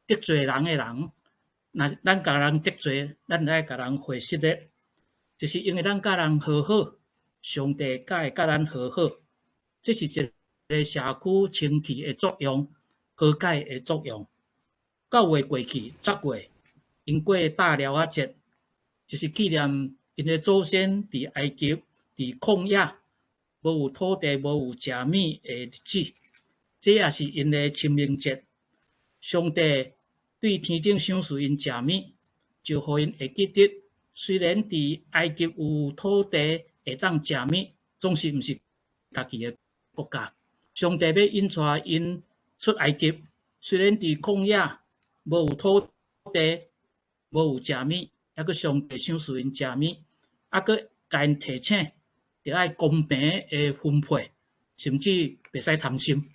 得罪人的人，若咱共人得罪，咱著愛共人回失禮。就是因為咱佮人和好，上帝才會佮咱和好。這是一個社區清氣的作用，和解的作用。九月過去，10月，𪜶過大寮仔節，就是紀念𪜶的祖先佇埃及佇曠野無有土地、無有食物的日子。這也是𪜶的清明節。上帝對天頂賞賜𪜶食物，就予𪜶會記得，雖然佇埃及有土地會當食物，總是毋是家己的國家。上帝欲引帶𪜶出埃及，雖然佇曠野無有土地、無有食物，猶閣上帝賞賜𪜶食物，猶閣共𪜶提醒，著愛公平的分配，甚至袂使貪心。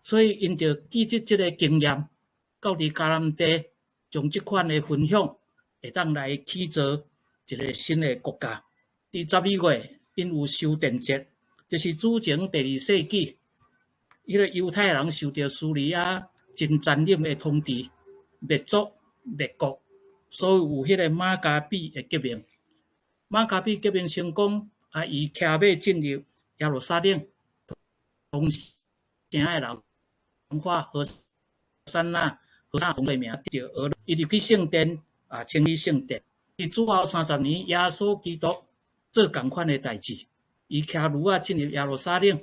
所以𪜶著記得這个經驗，到佇迦南地，將這款的分享會當來起造一个新的國家。佇12月，𪜶有修殿節，就是主前第二世紀，彼个猶太人受著敘利亞真殘忍的統治，滅族滅國，所以有彼个馬加比的革命。馬加比革命成功，啊，伊騎馬進入耶路撒冷，同城的人喊和散那，和散那名著俄，伊入去聖殿啊，清理聖殿。佇主後30年，耶穌基督做仝款的代誌，伊騎驢仔進入耶路撒冷，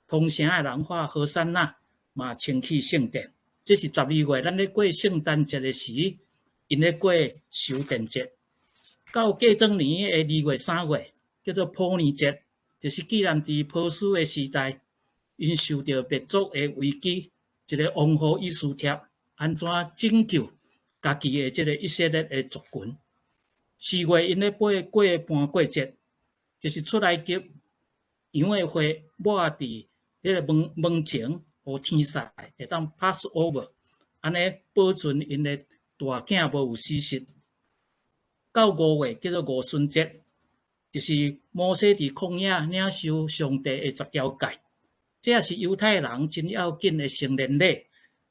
同城的人喊和散那，嘛清去聖殿。這是12月，咱咧過聖誕節的時，𪜶咧過修殿節。到過轉年的2月、3月，叫做普年節，就是紀念佇波斯的時代，𪜶受著滅族的危機，一个王后以斯帖按怎拯救家己的這个以色列的族群。4月𪜶咧過過盤過節，就是出埃及羊的血抹佇彼个門門前，予天使會當 pass over，按呢保存𪜶的大囝無有死失。到5月叫做五旬節，就是摩西佇曠野領受上帝的十條誡，這也是猶太人真要緊的成年禮，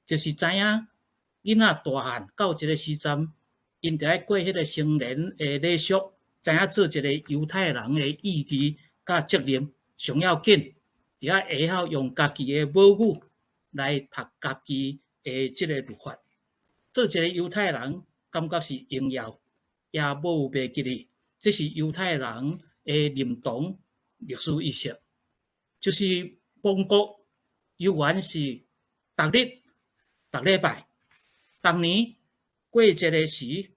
就是知影囡仔大漢到一个時陣，𪜶著愛過彼个成年的禮俗，知影做一个猶太人的意義佮責任，上要緊，著愛會曉用家己的母語來讀家己的這个律法。做一个猶太人，感覺是榮耀，也無有袂記哩。這是猶太人的認同歷史意識，就是亡國猶原是逐日、逐禮拜、逐年過節的時，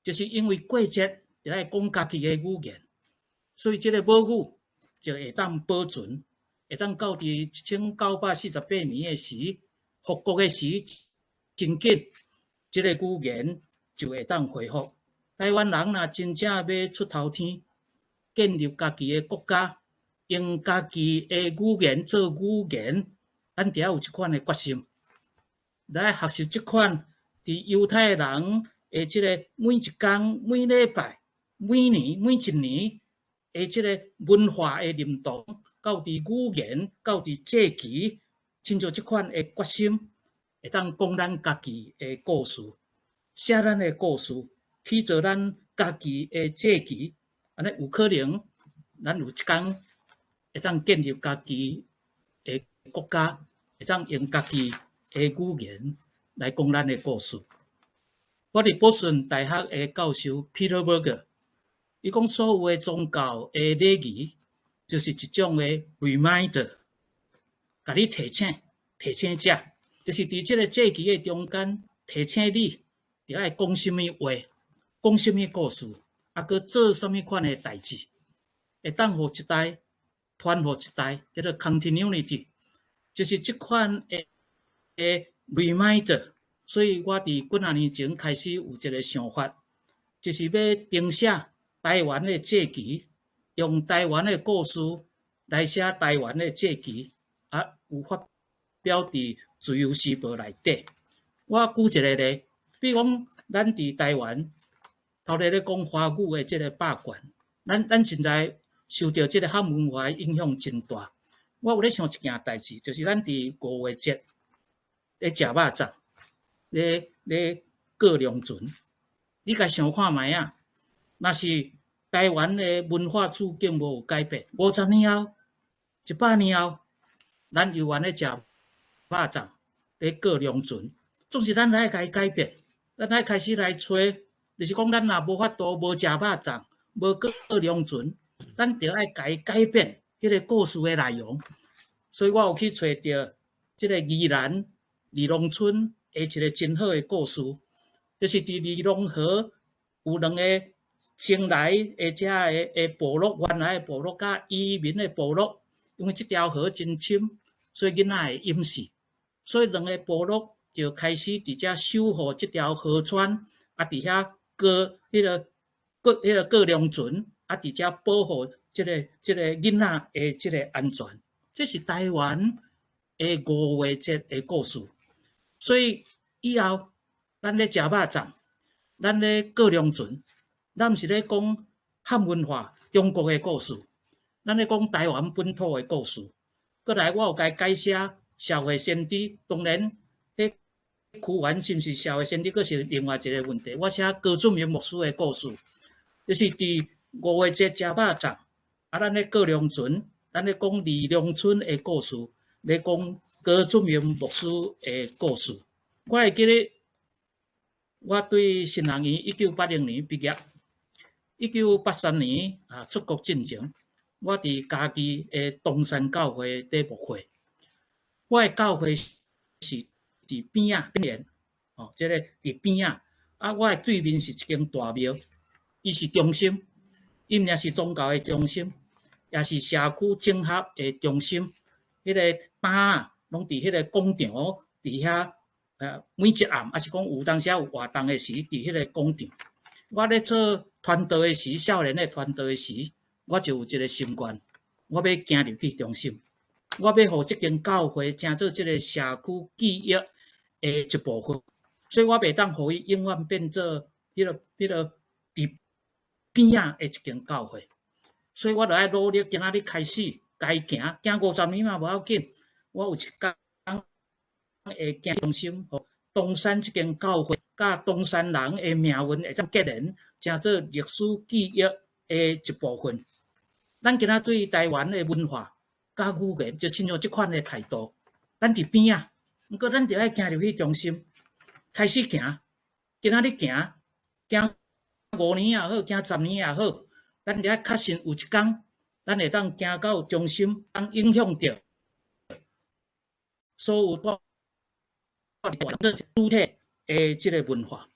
就是因為過節著愛講家己的語言，所以這个母語就會當保存，會當到佇1948年的時，復國的時，真緊，這个語言就會當恢復。台灣人若真正欲出頭天，建立家己的國家，用家己的語言做語言，咱著愛有這款的決心，來學習這款佇猶太人的這个每一工、每禮拜、每年、每一年的這个文化的認同，到佇語言，到佇節期，親像這款的決心，會當講咱家己的故事，寫咱的故事，去做咱家己的節期，按呢有可能，咱有一工會當建立家己的國家，會當用家己的語言來講咱的故事。我佇波士頓大學的教授 Peter Berger，伊講所有的宗教的禮儀，就是一種的 reminder，共你提醒，提醒者，就是佇這个節期的中間提醒你，著愛講啥物話，講啥物故事，啊，閣做啥物款的代誌，會當予一代傳予一代，叫做 continuity，就是這款的 reminder。所以我佇幾若年前開始有一个想法，就是欲重寫台灣的節期，用台灣的故事來寫台灣的節期，啊，有發表佇《自由時報》內底。我舉一个例，比如講，咱佇台灣頭日咧講華語的這个霸權，咱現在受著這个漢文化的影響真大。我有咧想一件代誌，就是咱佇五月節咧食肉粽，咧過龍船，你共想看覓仔？若是台灣的文化處境無有改變，50年後、100年後，咱猶原咧食肉粽，咧過龍船，總是咱愛共伊改變，咱愛開始來揣，就是講咱若無法度無食肉粽，無過龍船，咱著愛共伊改變彼个故事的內容。所以我有去揣著這个宜蘭二龍村的一个真好的故事，就是佇二龍河有兩个先來的遮的的部落，原來的部落佮移民的部落，因為這條河真深，所以囡仔會淹死，所以兩个部落就開始佇遮守護這條河川，啊，佇遐過彼个過彼个過龍船，啊，佇遮保護這个囡仔的這个安全。這是台灣的五月節的故事，所以以後咱咧食肉粽，咱咧過龍船，咱毋是咧講漢文化中國的故事，咱咧講台灣本土的故事。閣來，我有共伊改寫社會先知，當然，彼屈原是毋是社會先知，閣是另外一个問題。我寫高俊明牧師的故事，就是佇五月節食肉粽，啊，咱咧過龍船。咱咧講二龍村的故事，咧講高俊明牧師的故事。我會記得，我對神學院1980年畢業，1983年啊出國進前，我佇嘉義的東山教會佇牧會。我的教會是佇邊仔邊緣，哦，這个佇邊仔。啊，我的對面是一間大廟，伊是中心，伊毋但是宗教的中心。也是社區整合的中心，彼个擔仔攏佇彼个廣場佇遐，每一暗，抑是講有當時有活動的時，佇彼个廣場。我咧做傳道的時，少年的傳道的時，我就有一个心願，我欲行入去中心，我欲予這間教會成做這个社區記憶的一部分，所以我袂當予伊永遠變做彼个佇邊仔的一間教會。所以我著愛努力，今仔日開始共伊行，行50年嘛無要緊。我有一工會行中心，予東山這間教會佮東山人的命運會當結連，成做歷史記憶的一部分。咱今仔對台灣的文化佮語言，就親像這款的態度。咱佇邊仔，毋過咱著愛行入去中心，開始行。今仔日行，行5年也好，行10年也好。咱著愛確信有一工，咱會當行到中心，當影響著所有住主體的這个文化。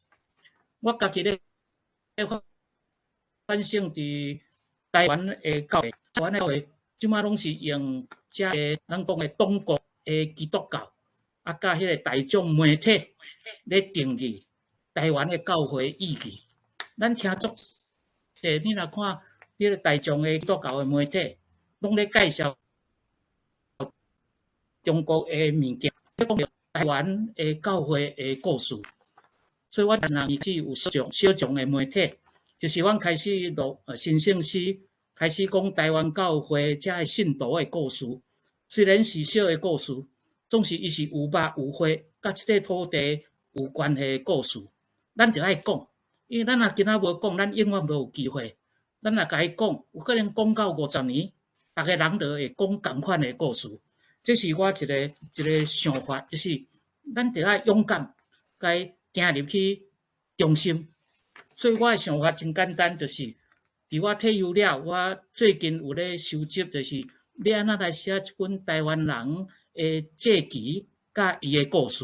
我家己咧反省佇台灣的教會，台灣的教會這馬攏是用遮个咱講的黨國的基督教，啊，佮彼个大眾媒體咧定義台灣的教會意義。咱聽足濟，你若看彼个大眾的基督教的媒體，攏咧介紹中國的物件，咧講台灣的教會的故事。所以，阮人是有小眾小眾的媒體，就是阮開始錄新聖詩，開始講台灣教會遮的信徒的故事。雖然是小的故事，總是伊是有肉有血，佮這塊土地有關係的故事，咱著愛講。因為咱若今仔無講，咱永遠無有機會。咱若共伊講，有可能講到50年，逐个人就會講仝款的故事。這是我一个一个想法，就是咱著愛勇敢，共伊行入去中心。所以我的想法真簡單，就是佇我退休了，我最近有咧收集，就是欲按怎來寫一本台灣人的祭旗佮伊的故事，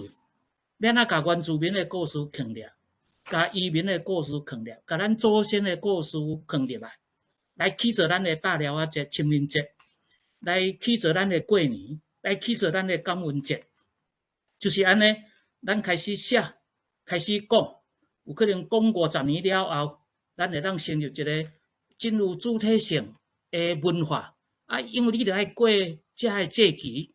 欲按怎共原住民的故事囥掠，共移民的故事囥掠，共咱祖先的故事囥入來，來起做咱的大寮仔節、清明節，來起做咱的過年，來起做咱的感恩節，就是按呢，咱開始寫，開始講，有可能講50年了後，咱會當成立一个真有主體性的文化。啊，因為你著愛過遮的節期，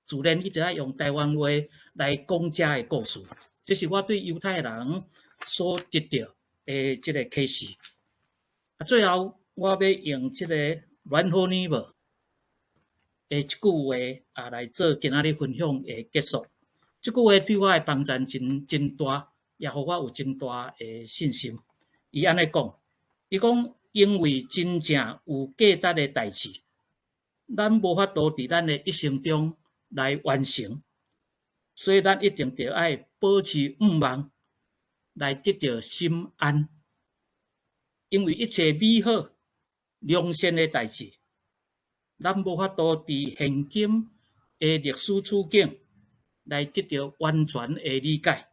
自然你著愛用台灣話來講遮的故事。這是我對猶太人所得著的這个啟示。啊，最後我欲用這个阮好尼無的一句話啊來做今仔日分享的結束。這句話對我的幫助真真大，也予我有真大的信心。伊按呢講，伊講因為真正有價值的代誌，咱無法度佇咱的一生中來完成，所以咱一定著愛保持向望，來得著心安。因為一切美好、良善的代誌，咱無法度佇現今的歷史處境來得著完全的理解，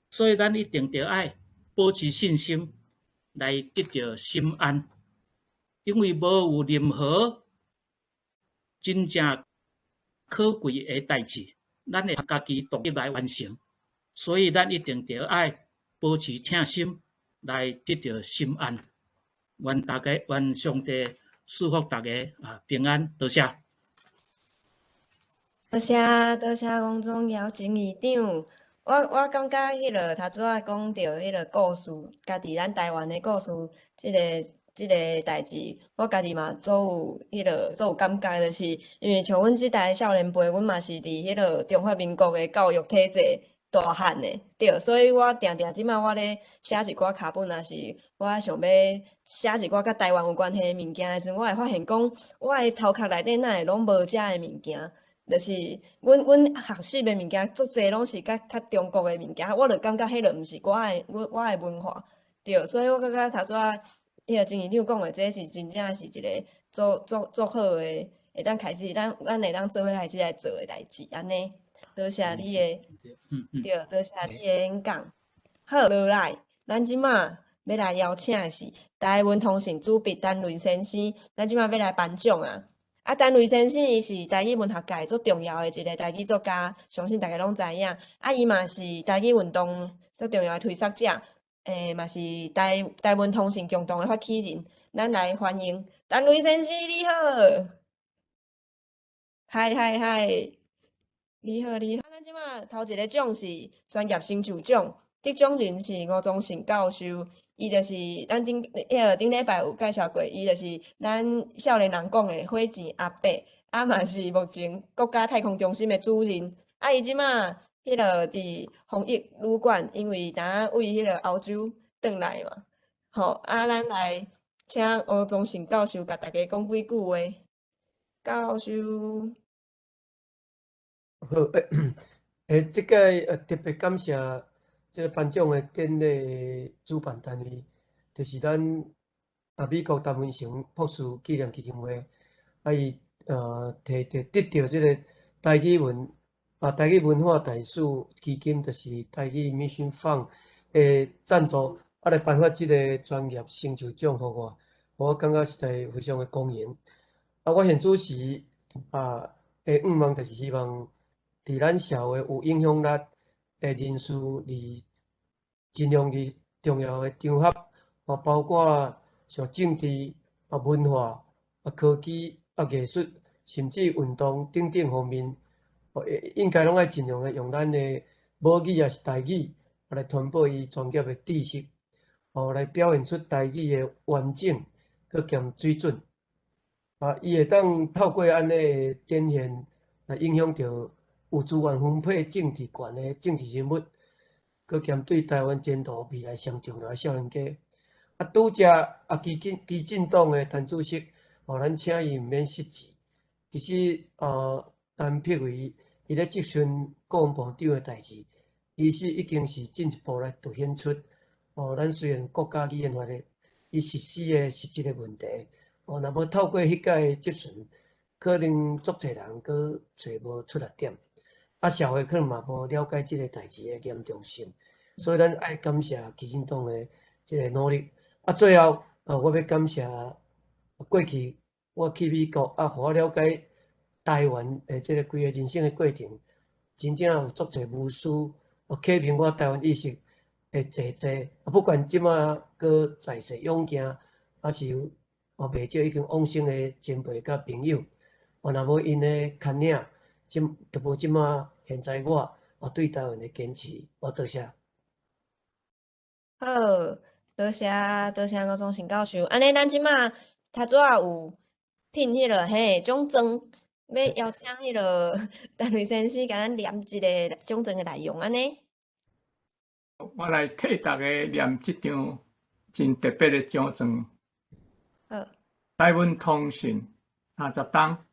所以咱一定著愛保持信心，來得著心安。因為無有任何真正可貴的代誌，咱會家己獨立來完成，所以咱一定著愛保持疼心，來得著心安。願大家，願上帝賜福大家啊，平安，多謝。多謝多謝王宗堯前院長。我感覺彼个頭拄仔講著彼個故事，家己咱台灣的故事，這個代誌，我家己嘛足有彼个足有感覺，就是因為像阮這代少年輩，阮嘛是佇彼个中華民國的教育體制大漢的，對，所以我定定這馬我咧寫一寡腳本，抑是我想欲寫一寡佮台灣有關係的物件的時陣，我會發現講，我的頭殼內底哪會攏無遮的物件。就是阮學習的物件足濟攏是較較中國的物件，我就感覺彼個毋是我的文化，對，所以我感覺頭拄仔彼個曾院長講的，這是真正是一個足足足好的，會當開始咱會當做伙開始來做的代誌，按呢。多謝你的，對，多謝你的演講。好，落來，咱這馬欲來邀請的是台文通訊主筆陳雷先生，咱這馬欲來頒獎啊！啊，陳雷先生伊是台語文學界足重要的一個台語作家，相信大家攏知影。啊，伊嘛是台語運動足重要的推捒者，嘛是台文通訊共同的發起人。咱來歡迎陳雷先生，你好！嗨嗨嗨，你好你好。咱這馬頭一个獎是專業成就獎，得獎人是吳宗盛教授。伊就是咱頂彼个頂禮拜有介紹過，伊就是咱少年人講的火箭阿伯，啊嘛是目前國家太空中心的主任。啊，伊這馬彼个佇防疫旅館，因為當位彼個歐洲轉來嘛，吼啊，咱來請吳宗盛教授共大家講幾句話。教授。好，這屆特別感謝這個頒獎的典禮主辦單位，就是咱美國陳文成博士紀念基金會，啊伊提著得著這個台語文化大使基金，就是台語 Mission Fund 的贊助，啊來頒發這個專業成就獎予我，我感覺實在非常的光榮。啊，我現主持的願望就是希望佇咱社會有影響力的人士，佇盡量佇重要的場合，包括像政治、文化、科技、藝術，甚至運動等等方面，應該攏愛盡量的用咱的母語抑是台語來傳播伊專業的知識，來表現出台語的完整閣兼水準。啊，伊會當透過按呢的展現，來影響著有資源分配政治權的政治人物，閣兼對台灣前途未來上重要的少年家。啊，拄才啊，基進黨的陳主席，咱請伊毋免失辭。其實，陳柏惟伊咧質詢國防部長的代誌，其實已經是進一步來凸顯出，咱雖然國家語言法的伊實施的實質的問題，若無透過彼屆的質詢，可能足濟人閣揣無出力點，啊，社會可能嘛無了解這個代誌的嚴重性，所以咱愛感謝基進黨的這個努力。啊，最後，我欲感謝過去我去美國，啊，予我了解台灣的這個規个人生的過程，真正有足濟無私，啟明我台灣意識的濟濟。啊，不管這馬閣在世勇健，抑是有袂少已經往生的前輩佮朋友，若無𪜶的牽領，就無這馬現在我對台灣的堅持。我多謝。好，多謝多謝吳宗盛教授。按呢，咱這馬頭拄仔有聘彼个嘿獎狀，欲邀請彼个陳雷先生共咱念一个獎狀的內容，按呢。我來替大家念這張真特別的獎狀。好。台文通訊30冬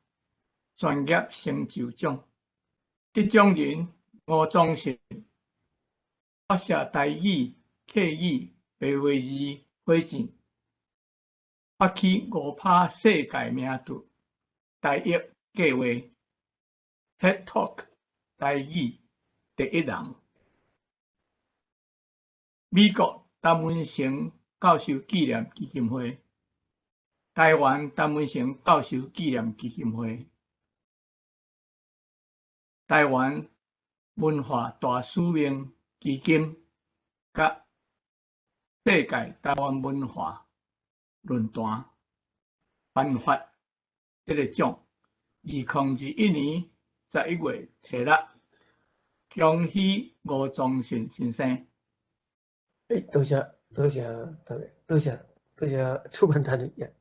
專業成就獎得獎人吳宗信，發射台語、客語、白話字火箭，發起五拍世界名著台譯計劃，TED Talk 台語第一人，美國陳文成教授紀念基金會，台灣陳文成教授紀念基金會，台灣文化大使命基金，佮世界台灣文化論壇頒發這個獎。2021年11月初六，恭喜吳宗信先生。欸，多謝多謝大家，多謝多謝主辦單位。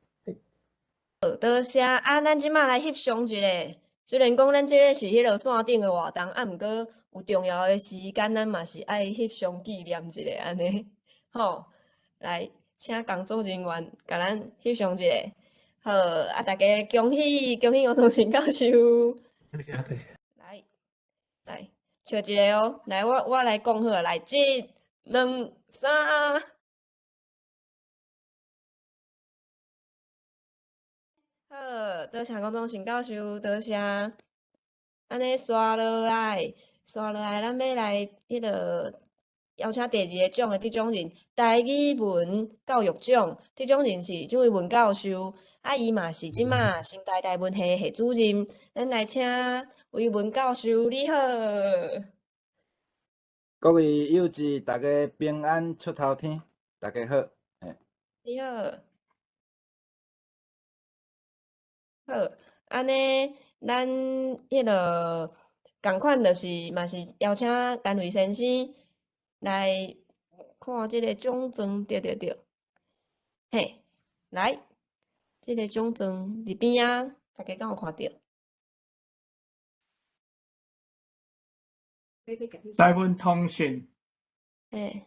好，多謝。啊，咱這馬來翕相一下。雖然講咱這个是彼落線頂的活動，啊，毋過有重要的時間，咱嘛是愛翕相紀念一下按呢。吼，來，請工作人員共咱翕相一下。好，啊，大家恭喜恭喜吳宗信教授。多謝多謝。來，來，笑一下哦。來，我來講好，來，一、兩、三。好，多謝吳宗信教授，多謝。按呢，紲落來，紲落來，咱欲來彼个邀請第二个獎的得獎人，台語文教育獎得獎人是蔣維文教授，啊，伊嘛是這馬成大台文系系主任。咱來請維文教授，你好。各位友姊，大家平安出頭天，大家好。你好。好，按呢，咱彼个仝款就是嘛是邀請陳偉先生來看這个獎狀，對對對，嘿，來，這个獎狀佇邊仔，大家敢有看著？台文通訊，嘿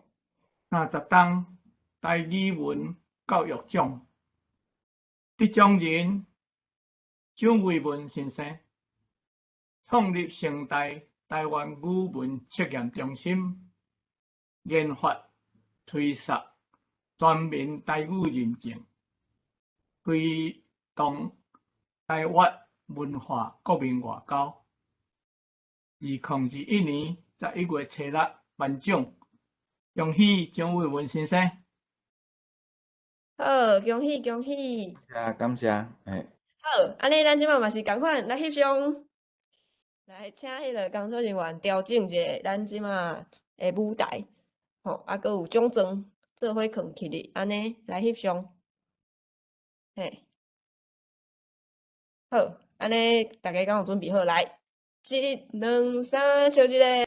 ，30冬台語文教育獎得獎人。蔣維文先生創立成大台灣語文測驗中心，研發推捒全民台語認證，推動台灣文化國民外交。2021年11月初六頒獎，恭喜蔣維文先生！好，恭喜恭喜！啊，感謝，嘿。好，按呢，咱這馬嘛是仝款來翕相，來請彼个工作人員調整一下咱這馬的舞台，吼，啊，閣有獎狀做伙囥起來，按呢來翕相，嘿，好，按呢大家敢有準備好？來，一、兩、三，笑一下。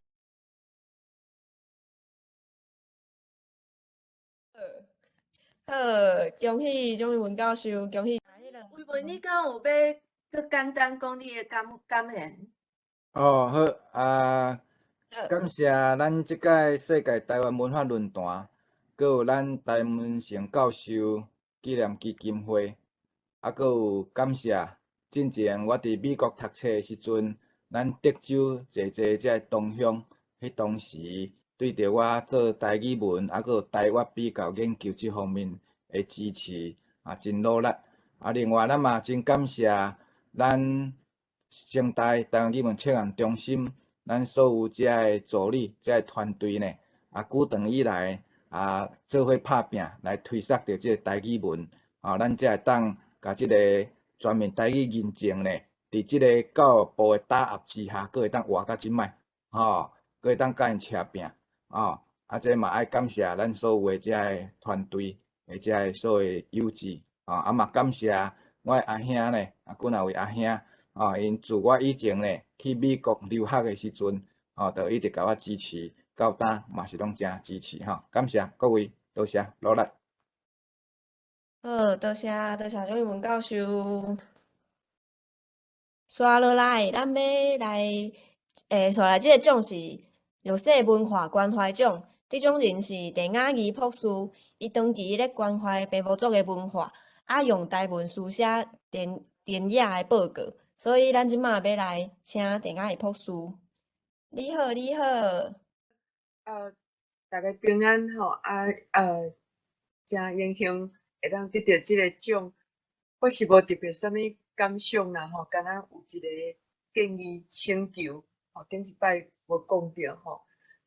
好，恭喜蔣維文教授，恭喜。維文，你敢有欲閣簡單講你的感言？哦，好啊，感謝咱這屆世界台灣文化論壇，閣有咱陳文成教授紀念基金會，啊，閣有感謝進前我佇美國讀冊的時陣，咱德州濟濟這个同鄉，彼當時對著我做台語文，啊，閣有台粵比較研究這方面的支持，啊，真努力。啊，另外咱嘛真感謝咱成大台灣語文測驗中心，咱所有遮个助理、遮个團隊呢，啊，久長以來啊，做伙拍拚來推捒著這个台語文，啊，咱才會當共這个全面台語認證呢，佇這个教育部的打壓之下，閣會當活到這擺，吼，閣會當佮𪜶車拚，吼，啊，這嘛愛感謝咱所有的遮个團隊的遮个所有友姊。啊嘛感謝我的阿兄呢，啊，幾若位阿兄，啊，𪜶自我以前呢去美國留學的時陣，哦，就一直共我支持，到今嘛是攏誠支持吼，感謝各位，多謝努力。好，多謝多謝蔣維文教授。紲落來，咱欲來，紲來這个獎是弱勢文化關懷獎，得獎人是鄭雅儀博士，伊長期咧關懷排灣族的文化。啊用台文書寫田田野的報告，所以咱這馬欲來請鄭雅儀博士。你好，你好。大家平安吼，啊，誠榮幸會當得著這个獎，我是無特別啥物感想啦吼，敢若有一个建議請求，吼，頂一擺無講著吼，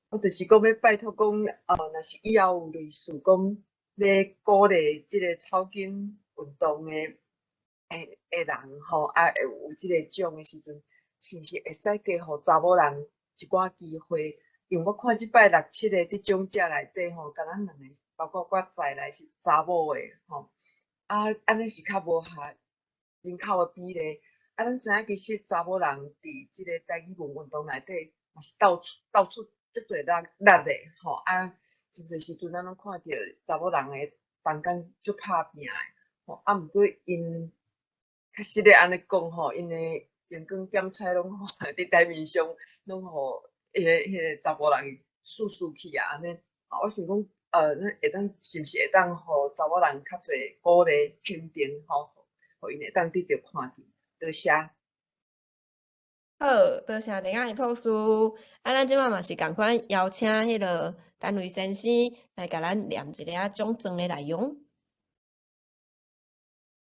我就是講欲拜託講，若是以後有類似講欲鼓勵這个草根運動的人吼，啊，會有這个獎的時陣，是毋是會使加予查某人一寡機會？因為我看這擺六七个得獎者內底吼，敢若兩个，包括我在內是查某的吼，啊，按呢是較無合人口的比例。啊，咱知影其實查某人佇這个台語文運動內底嘛是鬥出鬥出足濟力的吼，啊，真濟時陣咱攏看著查某人的同工足拍拚的吼，啊，毋過𪜶確實咧按呢講吼，𪜶的榮光點彩攏佇台面上攏予彼个查埔人輸輸去啊，按呢，啊，我想講，咱會當是毋是會當予查某人較濟鼓勵肯定吼，予𪜶會當得著看見，多謝。好，多謝鄭雅儀博士。啊，咱這馬嘛是仝款邀請彼个陳雷先生來共咱念一下獎狀的內容。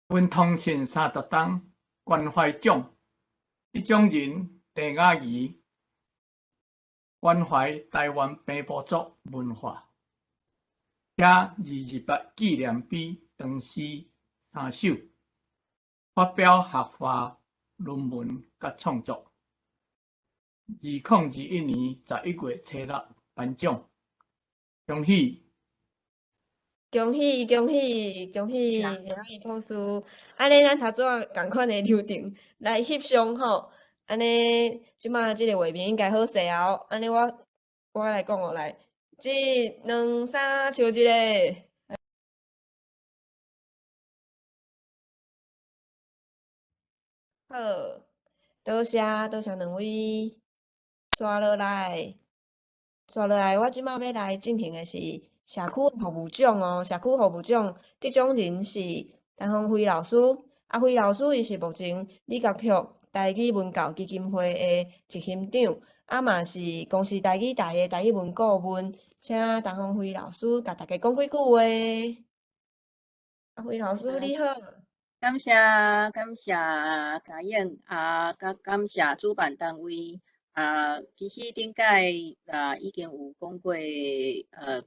阮通訊30冬關懷獎得獎人鄭雅儀。關懷台灣平埔族文化，寫228紀念碑長詩三首，發表學話論文佮創作。2021年11月初六頒獎，恭喜！恭喜恭喜恭喜！鄭雅儀博士，按呢，咱頭拄仔仝款的流程來翕相吼。按呢，這馬這个畫面應該好勢哦。按呢，我來講哦，來，一、兩、三，笑一个。好，多謝多謝兩位。紲落來，紲落來，我這馬欲來進行的是社區服務獎哦。社區服務獎得獎人是陳芳輝老師。啊，輝老師伊是目前李國旭台語文教基金會的執行長，啊嘛是公視台語台的台語文顧問，請陳芳輝老師共大家講幾句話。啊，輝老師你好。感謝感謝嘉穎啊，佮感謝主辦單位啊。其實頂擺啊已經有講過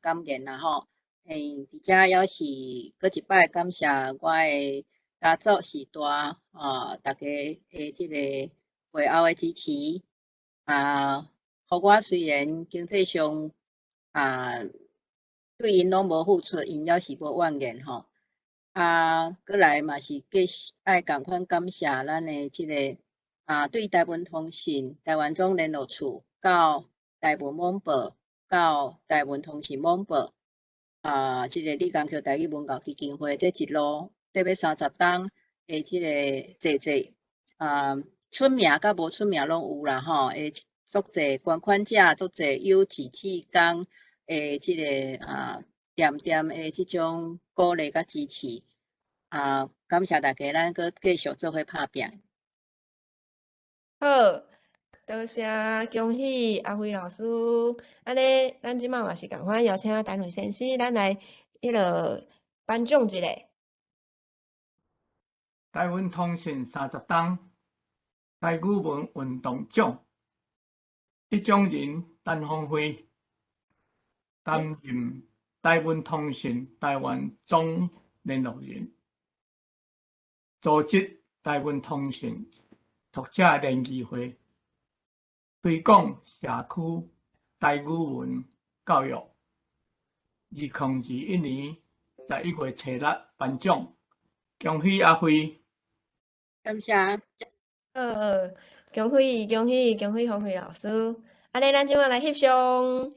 感言啦吼。佇遮猶是閣一擺感謝我的家族序大啊，大家的這個背後的支持啊，予我雖然經濟上啊對𪜶攏無付出，𪜶猶是無怨言吼。啊，閣來嘛是繼續愛仝款感謝咱的這個啊，對台文通訊台灣總聯絡處到台文網報到台文通訊網報啊，這個李江橋台語文教基金會這一路。缀欲30冬的這個濟濟啊，出名佮無出名攏有啦吼，會足濟捐款者，足濟有志志工的這個啊，恬恬的這種鼓勵佮支持啊，感謝大家，咱閣繼續做伙拍拚。好，多謝，恭喜阿輝老師。按呢，咱這馬嘛是仝款邀請陳雷先生，咱來彼个頒獎一下。台灣通訊30冬台語文運動獎得獎人陳芳輝，擔任台灣通訊台灣總聯絡人，組織台灣通訊讀者聯誼會，推廣社區台語文教育。2021年11月初六頒獎，恭喜阿輝！感謝。恭喜恭喜恭喜芳輝老師！按呢，咱這馬來翕相，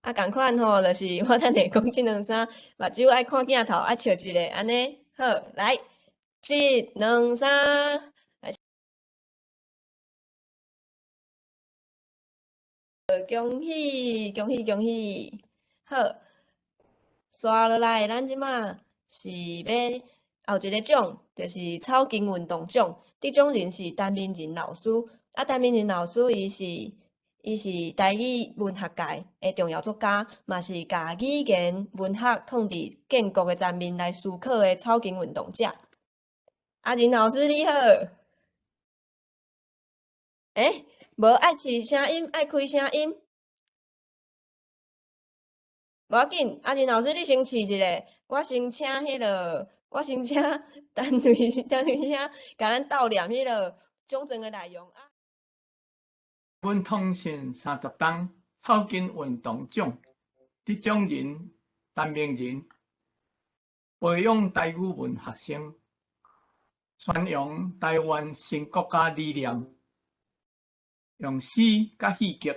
啊，仝款吼，就是我等下講這兩三，目睭愛看鏡頭，愛笑一下，按呢，好，來，一、兩、三，來，恭喜恭喜恭喜！好，紲落來，咱這馬是欲后一个奖就是草根运动奖，得奖人是陈明仁老师。啊，陈明仁老师伊是台语文学界的重要作家，嘛是共语言文学囥佇建国的层面来思考的草根运动者。阿仁老师你好。欸，無愛試聲音，愛開聲音。無要緊，阿仁老師你先試一下，我先請彼个，我先請陳瑞陳瑞兄共咱鬥念彼个獎狀的內容啊。阮通訊30冬草根運動獎得獎人陳明仁，培養台語文學生，宣揚台灣新國家理念，用詩佮戲劇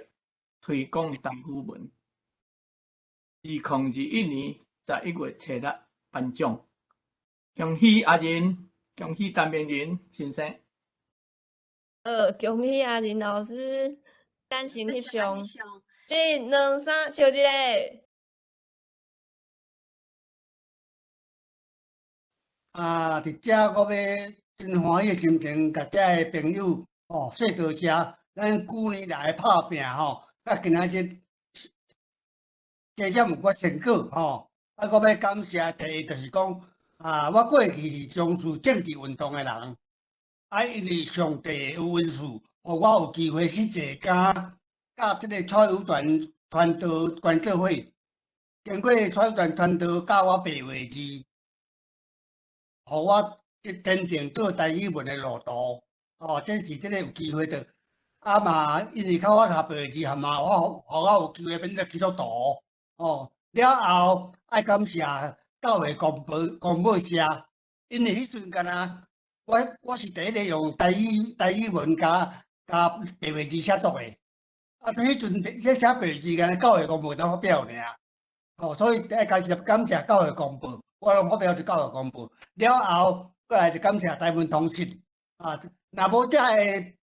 推廣台語文。2021年11月初六頒獎，恭喜阿仁，恭喜陳明仁先生。恭喜阿仁老師，咱先翕相，一、兩、三，笑一个。啊，佇遮我欲真歡喜的心情，共遮的朋友吼說多謝，咱舊年來拍拚吼，佮今仔日加減有寡成果吼。啊，我欲感謝第一就是講，啊，我過去是從事政治運動的人。啊，因為上帝有恩賜，予我有機會去坐監，佮這个蔡有全傳道關做伙，經過蔡有全傳道教我白話字，予我堅定做台語文的路途。哦，這是這个有機會的。啊嘛，因為靠我讀白話字，含嘛我，予我有機會變做基督徒。哦，了後愛感謝教會公報公報社，因為彼陣敢若。我是第一個用台語文佮白話字寫作的，啊，彼陣彼寫白話字，敢若教會公報當發表爾，哦，所以愛感謝感謝教會公報，我攏發表佇教會公報。了後，閣來就感謝台文通訊，啊，若無遮个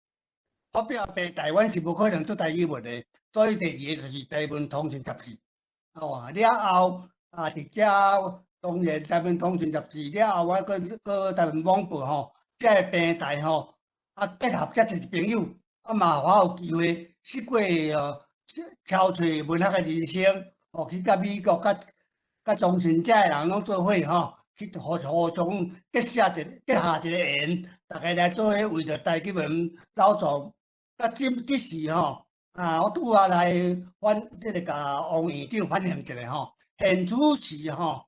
發表平台，阮是無可能做台語文的。所以第二个就是台文通訊雜誌，哦，了後啊，佇遮當然台文通訊雜誌了後，我閣閣台文網報吼。這个平台吼，啊，結合遮濟朋友，啊嘛，我有機會試過哦，超揣文學的人生，哦，去佮美國、佮佮中信遮的人攏做伙吼，去互互相結下一結下一个緣，逐家來做伙為著台語文走創。啊，這這時吼，啊，我拄仔來反，這个共王院長反映一下吼，現此時吼，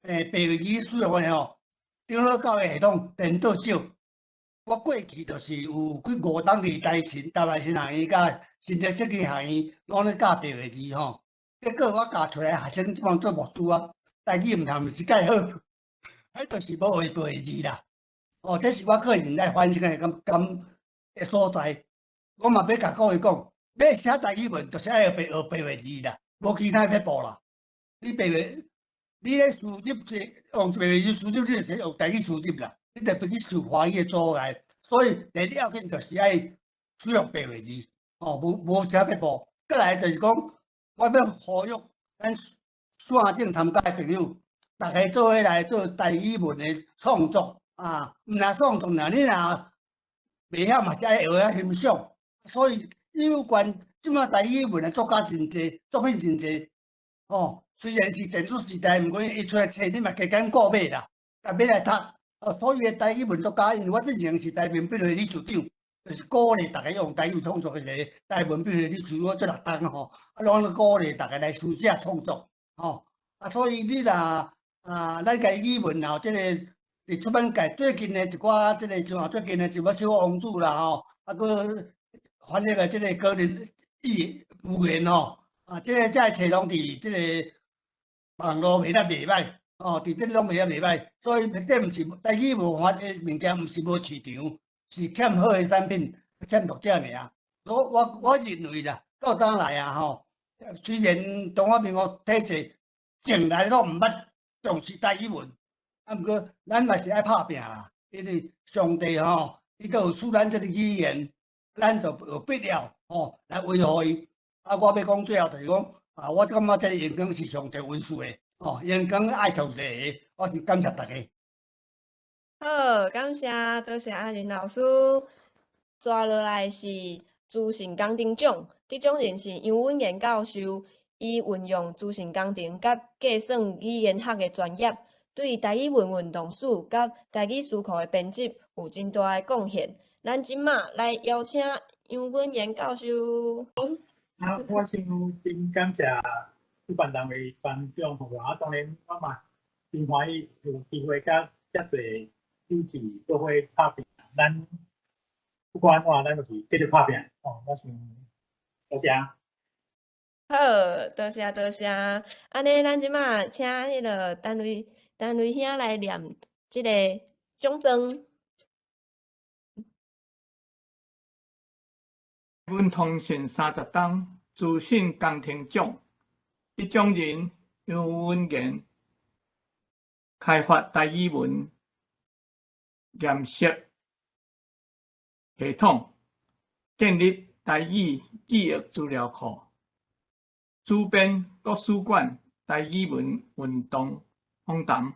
白話字使用的吼，長老教會系統顛倒少。我過去就是有幾五冬佇台新、台灣新學院佮新竹聖經學院，攏咧教白話字吼。結果我教出來學生這幫做牧師啊，台語毋通毋是蓋好，彼就是無會白話字啦。哦，這是我個人來反省的感感的所在。我嘛欲共各位講，欲寫台語文，就是愛學白話字啦，無其他撇步啦。你白話，你咧輸入這用白話字輸入，你就是用台語輸入啦。你就袂去受華語的阻礙，所以第二要緊就是愛使用白話字，哦，無啥撇步。閣來就是講，我欲呼籲咱線頂參加的朋友，逐家做伙來做台語文的創作啊，毋但創作爾，你若袂曉嘛是愛學曉欣賞。所以有關這馬台語文的作家真濟，作品真濟，哦，雖然是電子時代，毋過伊出來冊，你嘛加減購買啦，共買來讀。哦，所以台語文作家，因為我之前是台文筆會理事長，就是鼓勵逐家用台語創作一个台文筆會理事長，我做六冬吼，啊，攏咧鼓勵逐家來書寫創作，吼，啊，所以你若啊，咱家語文後這个佇出版界最近的一寡，這个像最近的一寡小王子啦吼，啊，閣翻譯的這个個人語語言吼，啊，這个這个冊攏佇這个網路賣得袂䆀。哦，佇這攏賣得袂䆀，所以這毋是台語無法的物件，毋是無市場，是欠好的產品，欠讀者爾。我認為啦，到當來啊吼，雖然中華民國體制從來攏毋捌重視台語文，啊，毋過咱嘛是愛拍拚啦，因為上帝吼，伊閣有賜咱這个語言，咱就有必要吼來維護伊。啊，我欲講最後就是講，啊，我感覺這个榮光是上帝恩賜的。哦，榮光愛上帝的，我是感謝大家。好，感謝，多謝阿仁老師。接落來是資訊工程獎，得獎人是楊允賢教授，伊運用資訊工程佮計算語言學的專業，對台語文運動史佮台語詞庫的編輯有真大的貢獻。咱這馬來邀請楊允賢教授。啊，我先真感謝主辦單位頒獎予我，啊，當然我嘛真歡喜有機會佮遮濟友志做伙拍拚，咱不管按怎，咱就是繼續拍拚。哦，我想多謝。好，多謝多謝。按呢，咱這馬請彼个陳雷陳雷兄來念這个獎狀。阮通訊30冬資訊工程獎得獎人楊允賢，開發台語文驗釋系統，建立台語記憶資料庫，主編國史館台語文運動訪談。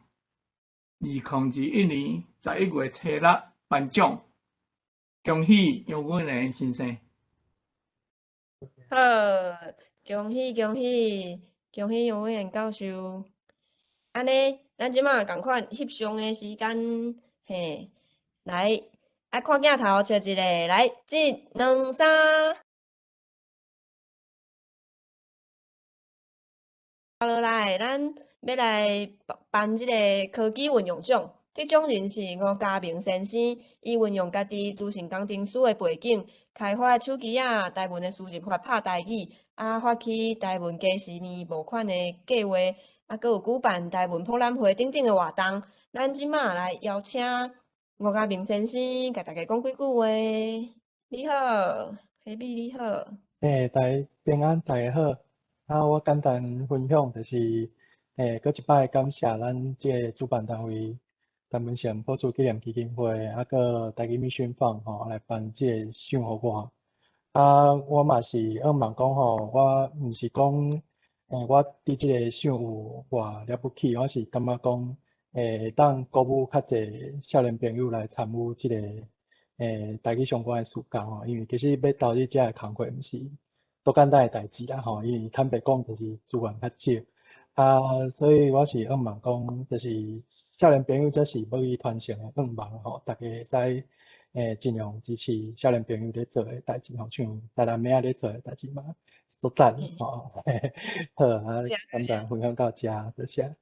2021年11月初6頒獎，恭喜楊允賢先生。好，恭喜恭喜恭喜楊允賢教授。按呢，咱這馬仝款翕相的時間，嘿，來，愛看鏡頭笑一下，來，一、兩、三。落來，咱欲來頒這个科技運用獎，得獎人是吳家明先生，伊運用家己資訊工程師的背景，開發手機仔台文的輸入法拍台語，啊，發起台文家私麵募款的計劃，啊，閣有舉辦台文博覽會等等的活動。咱這馬來邀請吳家明先生，共大家講幾句話。你好，彼你好。欸，大家平安，大家好。啊，我簡單分享就是，閣一擺感謝咱這个主辦單位陳文成博士紀念基金會，啊，閣台語 Mission Fund 吼來頒這个賞予我。啊，我嘛是向望講吼，我毋是講，我佇這个賞有偌了不起，我是感覺講，會當鼓舞較濟少年朋友來參與這个，台語相關的事工吼，因為其實欲投入這个工課，毋是足簡單的代誌啦吼，因為坦白講就是資源較少，啊，所以我是向望講，就是少年朋友這是欲去傳承的願望吼，大家會使盡量支持少年朋友咧做的代誌吼，像台南妹仔咧做的代誌嘛，足讚吼。好啊，簡單分享到這，多謝。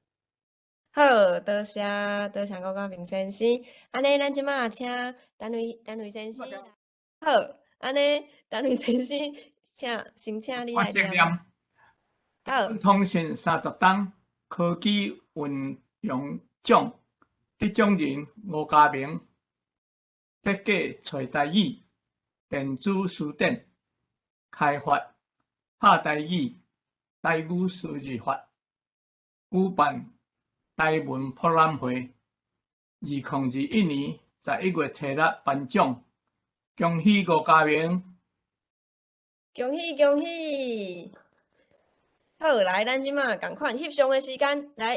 好，多謝多謝郭家明先生。按呢，咱這馬請陳雷陳雷先生。好，按呢，陳雷先生。請先請你來念。好。通訊30冬科技運用獎得獎人吳家明，設計揣台語電子詞典，開發拍台語台語輸入法，舉辦台文博覽會。2021年11月初6頒獎，恭喜吳家明！恭喜恭喜！好，來，咱這馬仝款翕相的時間，來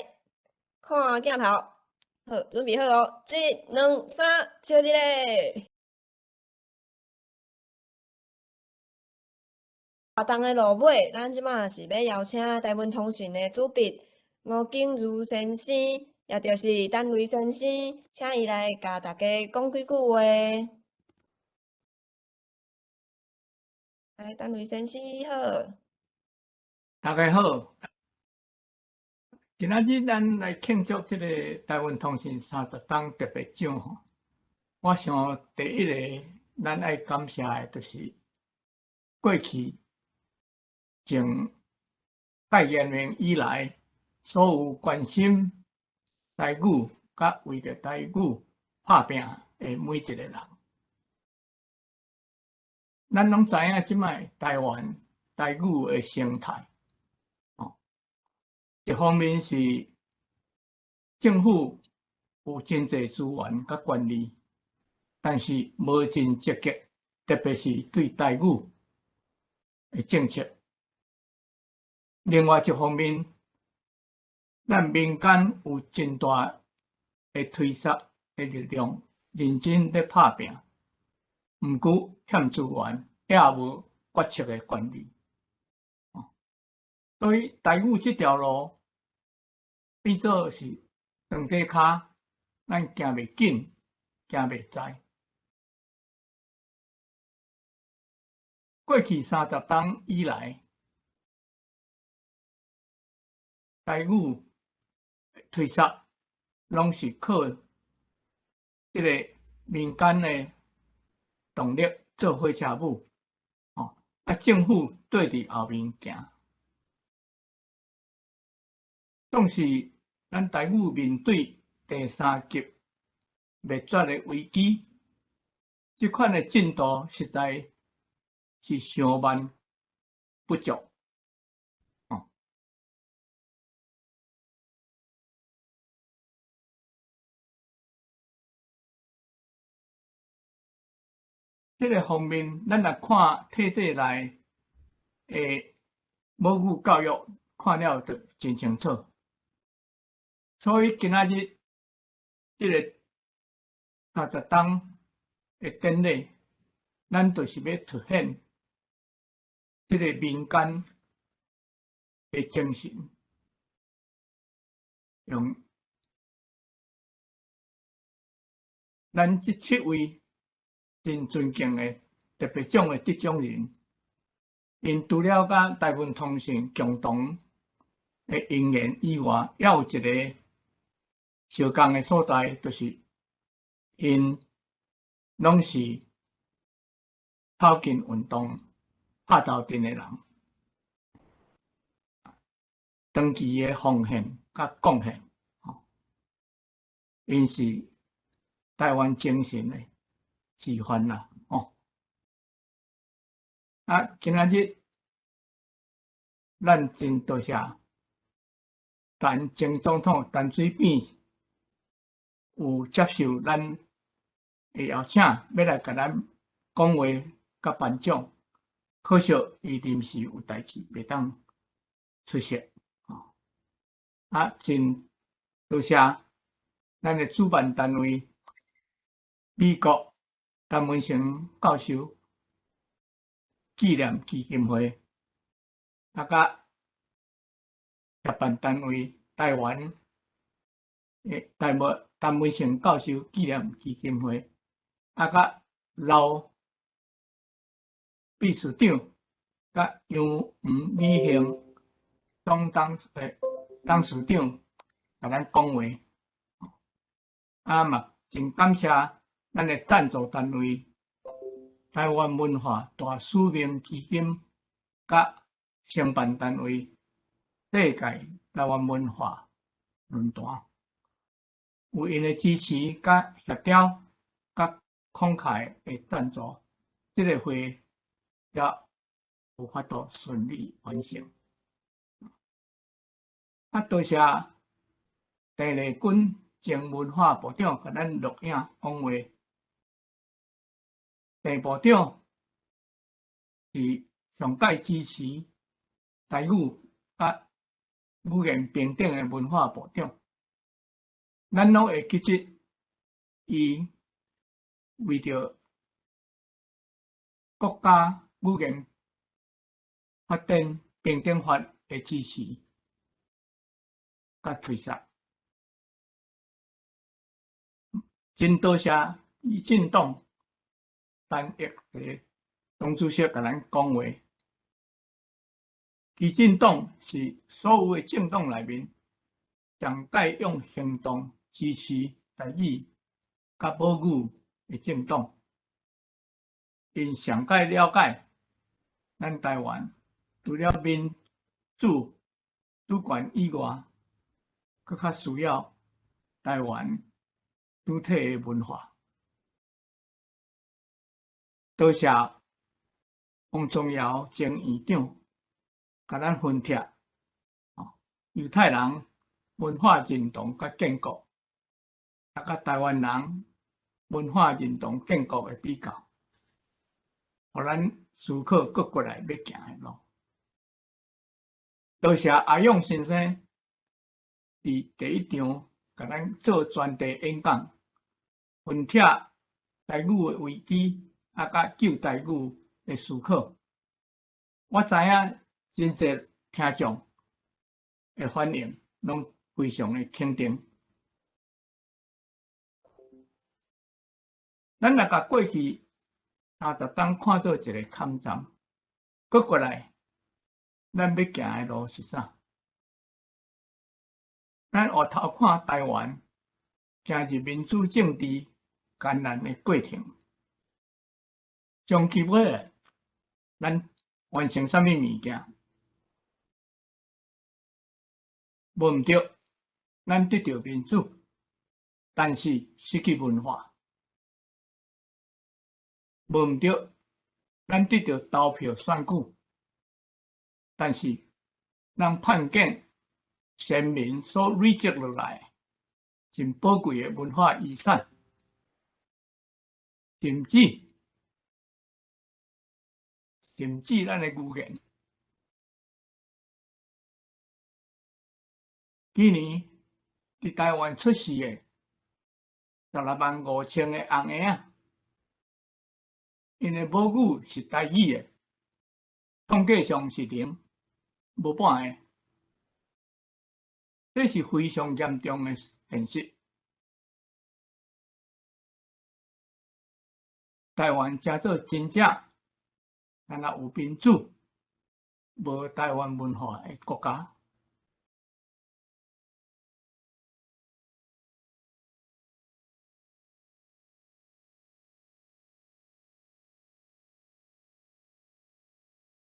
看鏡頭。好，準備好哦，一、兩、三，笑一下。活動的落尾，咱這馬是欲邀請台文通訊的主筆吳景如先生，也就是陳雷先生，請伊來共大家講幾句話。來，陳雷先生你好。大家好，今仔日咱來慶祝這個台灣通訊30冬特別獎吼。我想第一个咱愛感謝的，就是過去從解嚴命以來，所有關心台語佮為著台語拍拚的每一個人。咱攏知影這擺台灣台語的生態，哦，一方面是政府有真濟資源佮權力，但是無真積極，特別是對台語的政策。另外一方面，咱民間有真大的推捒的的力量認真咧拍拚，毋過欠資源，也無決策的權利。所以台語這條路變做是長短跤，咱行袂緊，行袂在。過去30冬以來，台語推捒攏是靠這個民間的動力做火車母，哦，啊政府綴佇後面行。總是咱台語面對第三級滅絕的危機，這款的進度實在是傷慢不足。哦，這个方面，咱若看體制內的母語教育，看了就真清楚。所以今仔日這个30冬的典禮，咱就是欲凸顯這个民間的精神，用咱這七位真尊敬的特別獎的得獎人，𪜶除了佮台文通訊共同的因緣以外，猶有一个相仝的所在，就是𪜶攏是草根運動拍頭陣的人，長期的奉獻佮貢獻，𪜶是台灣精神的示範啦，哦。啊，今仔日咱真多謝陳前總統陳水扁有接受咱的邀請，欲來共咱講話佮頒獎，可惜伊臨時有代誌，袂當出席。啊，真多謝咱的主辦單位美國陳文成教授紀念基金會，啊，佮協辦單位台灣的台文陳文成教授紀念基金會，啊，佮劉秘書長，佮楊吳美杏總董董事長，共咱講話，啊嘛真感謝咱的贊助單位台灣文化大使命基金，佮承辦單位世界台灣文化論壇，有𪜶的支持佮協調，佮慷慨的贊助，這个會才有法度順利完成。啊，多謝鄭麗君前文化部長共咱錄影講話。鄭部長是上屆支持台語佮語言平等的文化部長，咱攏會記得伊為著國家語言發展平等法的支持佮推捒。真多謝基進黨陳益華黨主席共咱講話。基進黨是所有的政黨內面，上屆用行動支持台語佮母語的政黨。𪜶上蓋了解咱台灣除了民主主權以外，閣較需要台灣主體的文化。多謝王宗堯前院長共咱分析，猶太人文化認同佮建國，啊，佮台灣人文化認同建國的比較，予咱思考閣過來欲行的路。多謝阿勇先生佇第一場共咱做專題演講，分拆台语的危机，啊，佮救台语的思考。我知影真濟聽眾的反應，攏非常的肯定。咱若共過去30冬看做一个坎站，閣過來，咱欲行的路是啥？咱回頭看台灣行入民主政治艱難的過程，長期尾來，咱完成啥物物件？無毋對，咱得著民主，但是失去文化。無毋對，咱得著投票選舉，但是咱叛見先民所累積落來真寶貴的文化遺產，甚至咱的語言。今年佇台灣出世的165,000個紅嬰仔，𪜶的母語是台語的，統計上是零，無半个。這是非常嚴重的現實。台灣成做真正敢若有民主、無台灣文化的國家。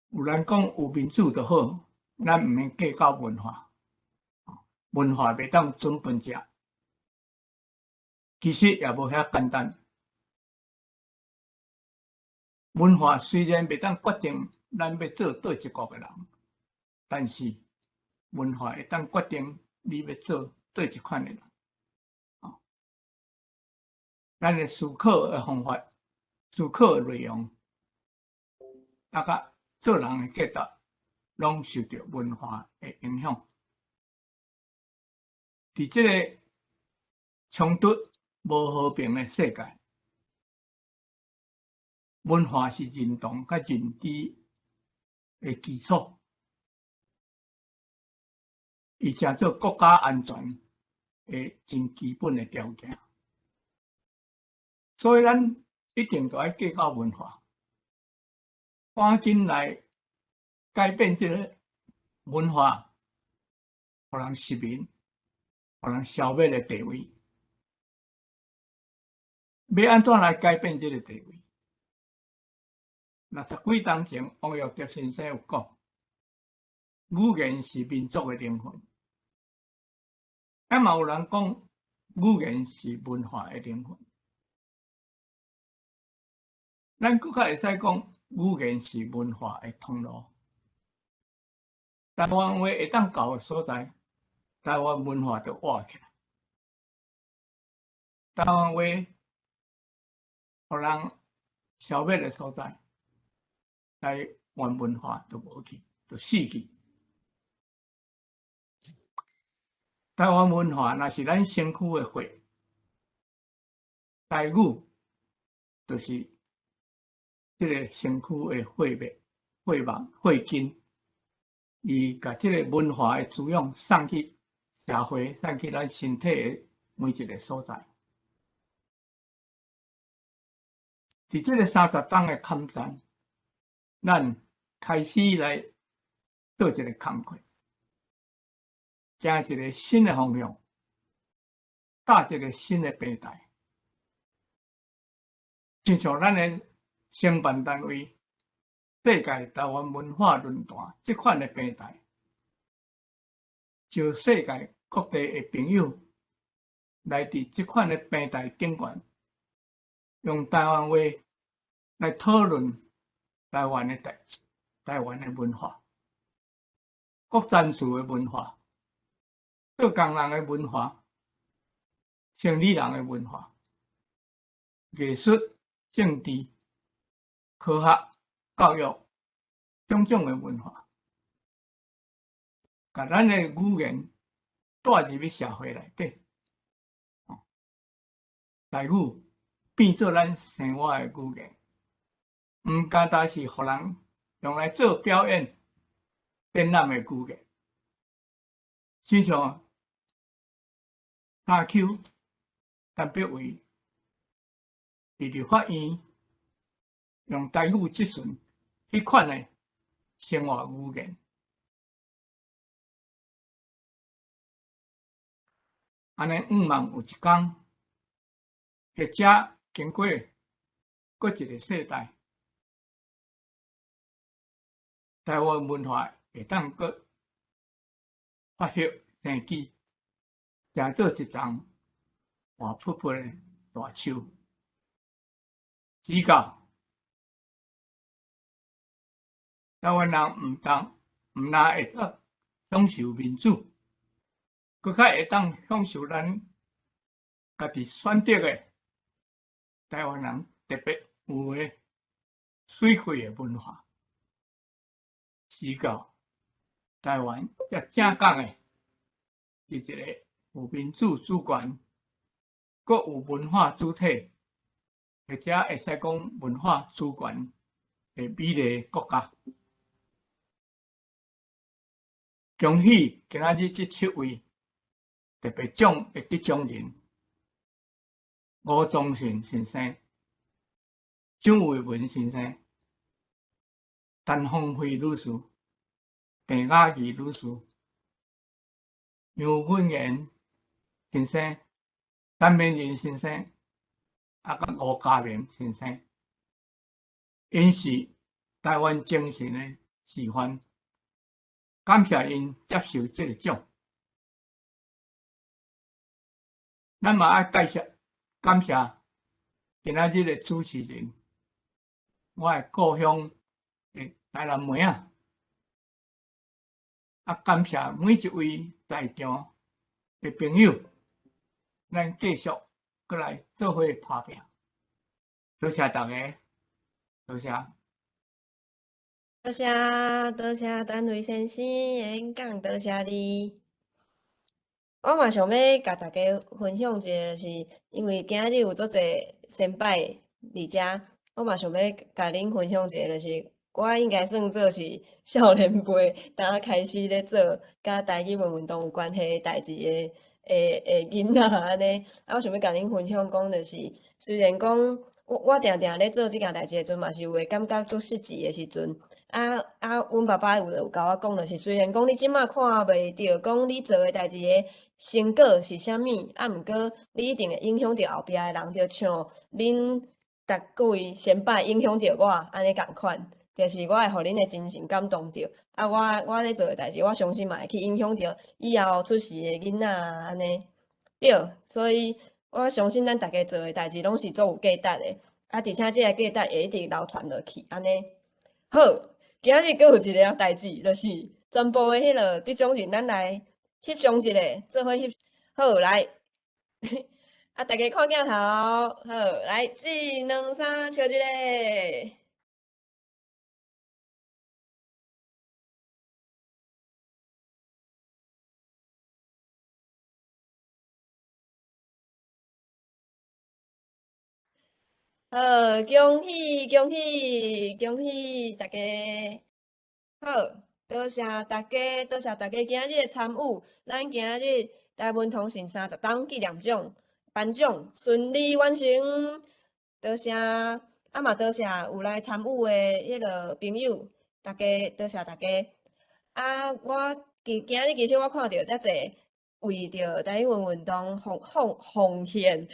有人講有民主就好，咱毋免計較文化，文化袂當準飯食。其實也無遐簡單。文化雖然袂當決定咱欲做佗一國的人，但是文化會當決定你欲做佗一款的人。咱的思考的方法、思考的內容，啊，佮做人的價值，攏受著文化的影響。佇這个衝突無和平的世界，文化是認同佮認知的基礎，伊成做國家安全的真基本的條件。所以，咱一定著愛計較文化，趕緊來改變這个文化，予人殖民、予人消滅的地位。欲按怎來改變這个地位？60幾冬前，王育德先生有講，語言是民族的靈魂。啊嘛有人講，語言是文化的靈魂。咱閣較會使講，語言是文化的通路。台灣話會當到的所在，台灣文化就活起來。台灣話予人消滅的所在，台灣文化就無去，就死去。台灣文化若是咱身軀的血，台語就是這个身軀的血脈、血脈、血筋，伊共這个文化的滋養送去社會，送去咱身體的每一个所在。佇這个30冬的抗戰，咱開始來做一个工課，行一个新的方向，搭一个新的平台，親像咱的承辦單位世界台灣文化論壇這款的平台，招世界各地的朋友來佇這款的平台頂懸，用台灣話來討論台灣的代誌、台灣的文化、各層次的文化、做工人的文化、生理人的文化、藝術、政治、科學、教育，種種的文化，共咱的語言帶入去社會內底，台語变做咱生活的语言，毋干焦是予人用来做表演、展览的语言。亲像三 Q 陈柏惟伫立法院用台语质询彼款的生活语言，按呢向望有一工，或者经过阁一个世代，台湾文化会当阁发育生机，成做一丛活泼泼的大树。只教台湾人毋但会当享受民主，阁较会当享受咱家己选择的台湾人特别有的媠气的文化。只教台湾才正港的是一个有民主主权、阁有文化主体，或者会使讲文化主权的美丽国家。恭喜今仔日这七位特别奖的得奖人：吴宗信先生、蒋渭文先生、陈芳辉女士、郑雅仪女士、杨文贤先生、陈明仁先生，佮吴嘉明先生，𪜶是台湾精神的示范，感谢𪜶接受这个奖。咱嘛爱介绍，感谢今仔日的主持人，我的故乡的台南妹仔，感谢每一位在场的朋友，咱继续阁来做伙拍拚。多谢大家，多谢。多谢多谢陈辉先生的演讲，多谢你。我嘛想欲共大家分享一下，就是因为今仔日有足济先辈伫遮，我嘛想欲共恁分享一下，就是我应该算做是少年辈，当开始咧做佮台语文运动有关系的代志的囡仔按呢。我想欲共恁分享讲，就是虽然讲我定定咧做这件代志的时阵，嘛是有会感觉足失志的时阵。阮爸爸有共我讲，就是虽然讲你这马看袂著，讲你做的代志的成果是啥物，毋过你一定会影响著后壁的人，就像恁逐各位先辈影响著我按呢仝款，就是我会予恁的精神感动著。我咧做的代志，我相信嘛会去影响著以后出世的囡仔按呢。对，所以我相信咱逐家做的代志拢是足有价值的，而且这个价值会一直流传落去，按呢。好，今仔日阁有一个代志，就是全部的彼个得奖人，咱来翕相一下，做伙翕。好，来，大家看镜头，好，来，一、两、三，笑一下。好，恭喜恭喜恭喜大家！好，多谢大家，多谢大家今仔日的参与。咱今仔日台文通讯30档纪念奖颁奖顺利完成，多谢，嘛多谢有来参与的彼个朋友，大家多谢大家。我今仔日其实我看著遮济为著台语文运动奉献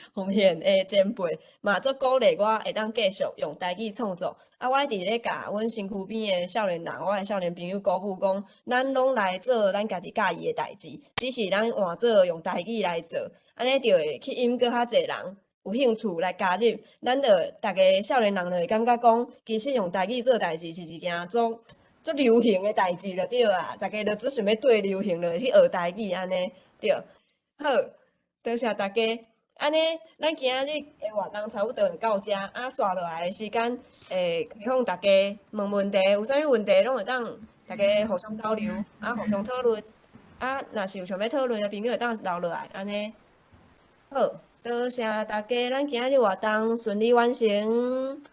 的前辈，嘛足鼓励我会当继续用台语创作。我一直咧共阮身躯边的少年人，我的少年朋友鼓舞讲，咱拢来做咱家己佮意的代志，只是咱换做用台语来做，按呢就会吸引阁较济人有兴趣来加入。咱就逐个少年人就会感觉讲，其实用台语做代志是一件足流行的代志就对啊，逐家就只想欲缀流行，就会去学台语按呢。对，好，多谢大家。按呢，咱今仔日的活动差不多就到遮，煞落来的时间会开放大家问问题，有啥物问题拢会当大家互相交流，互相讨论。若是有想欲讨论的朋友会当留落来，按呢。好。多謝大家，咱今仔日活動順利完成。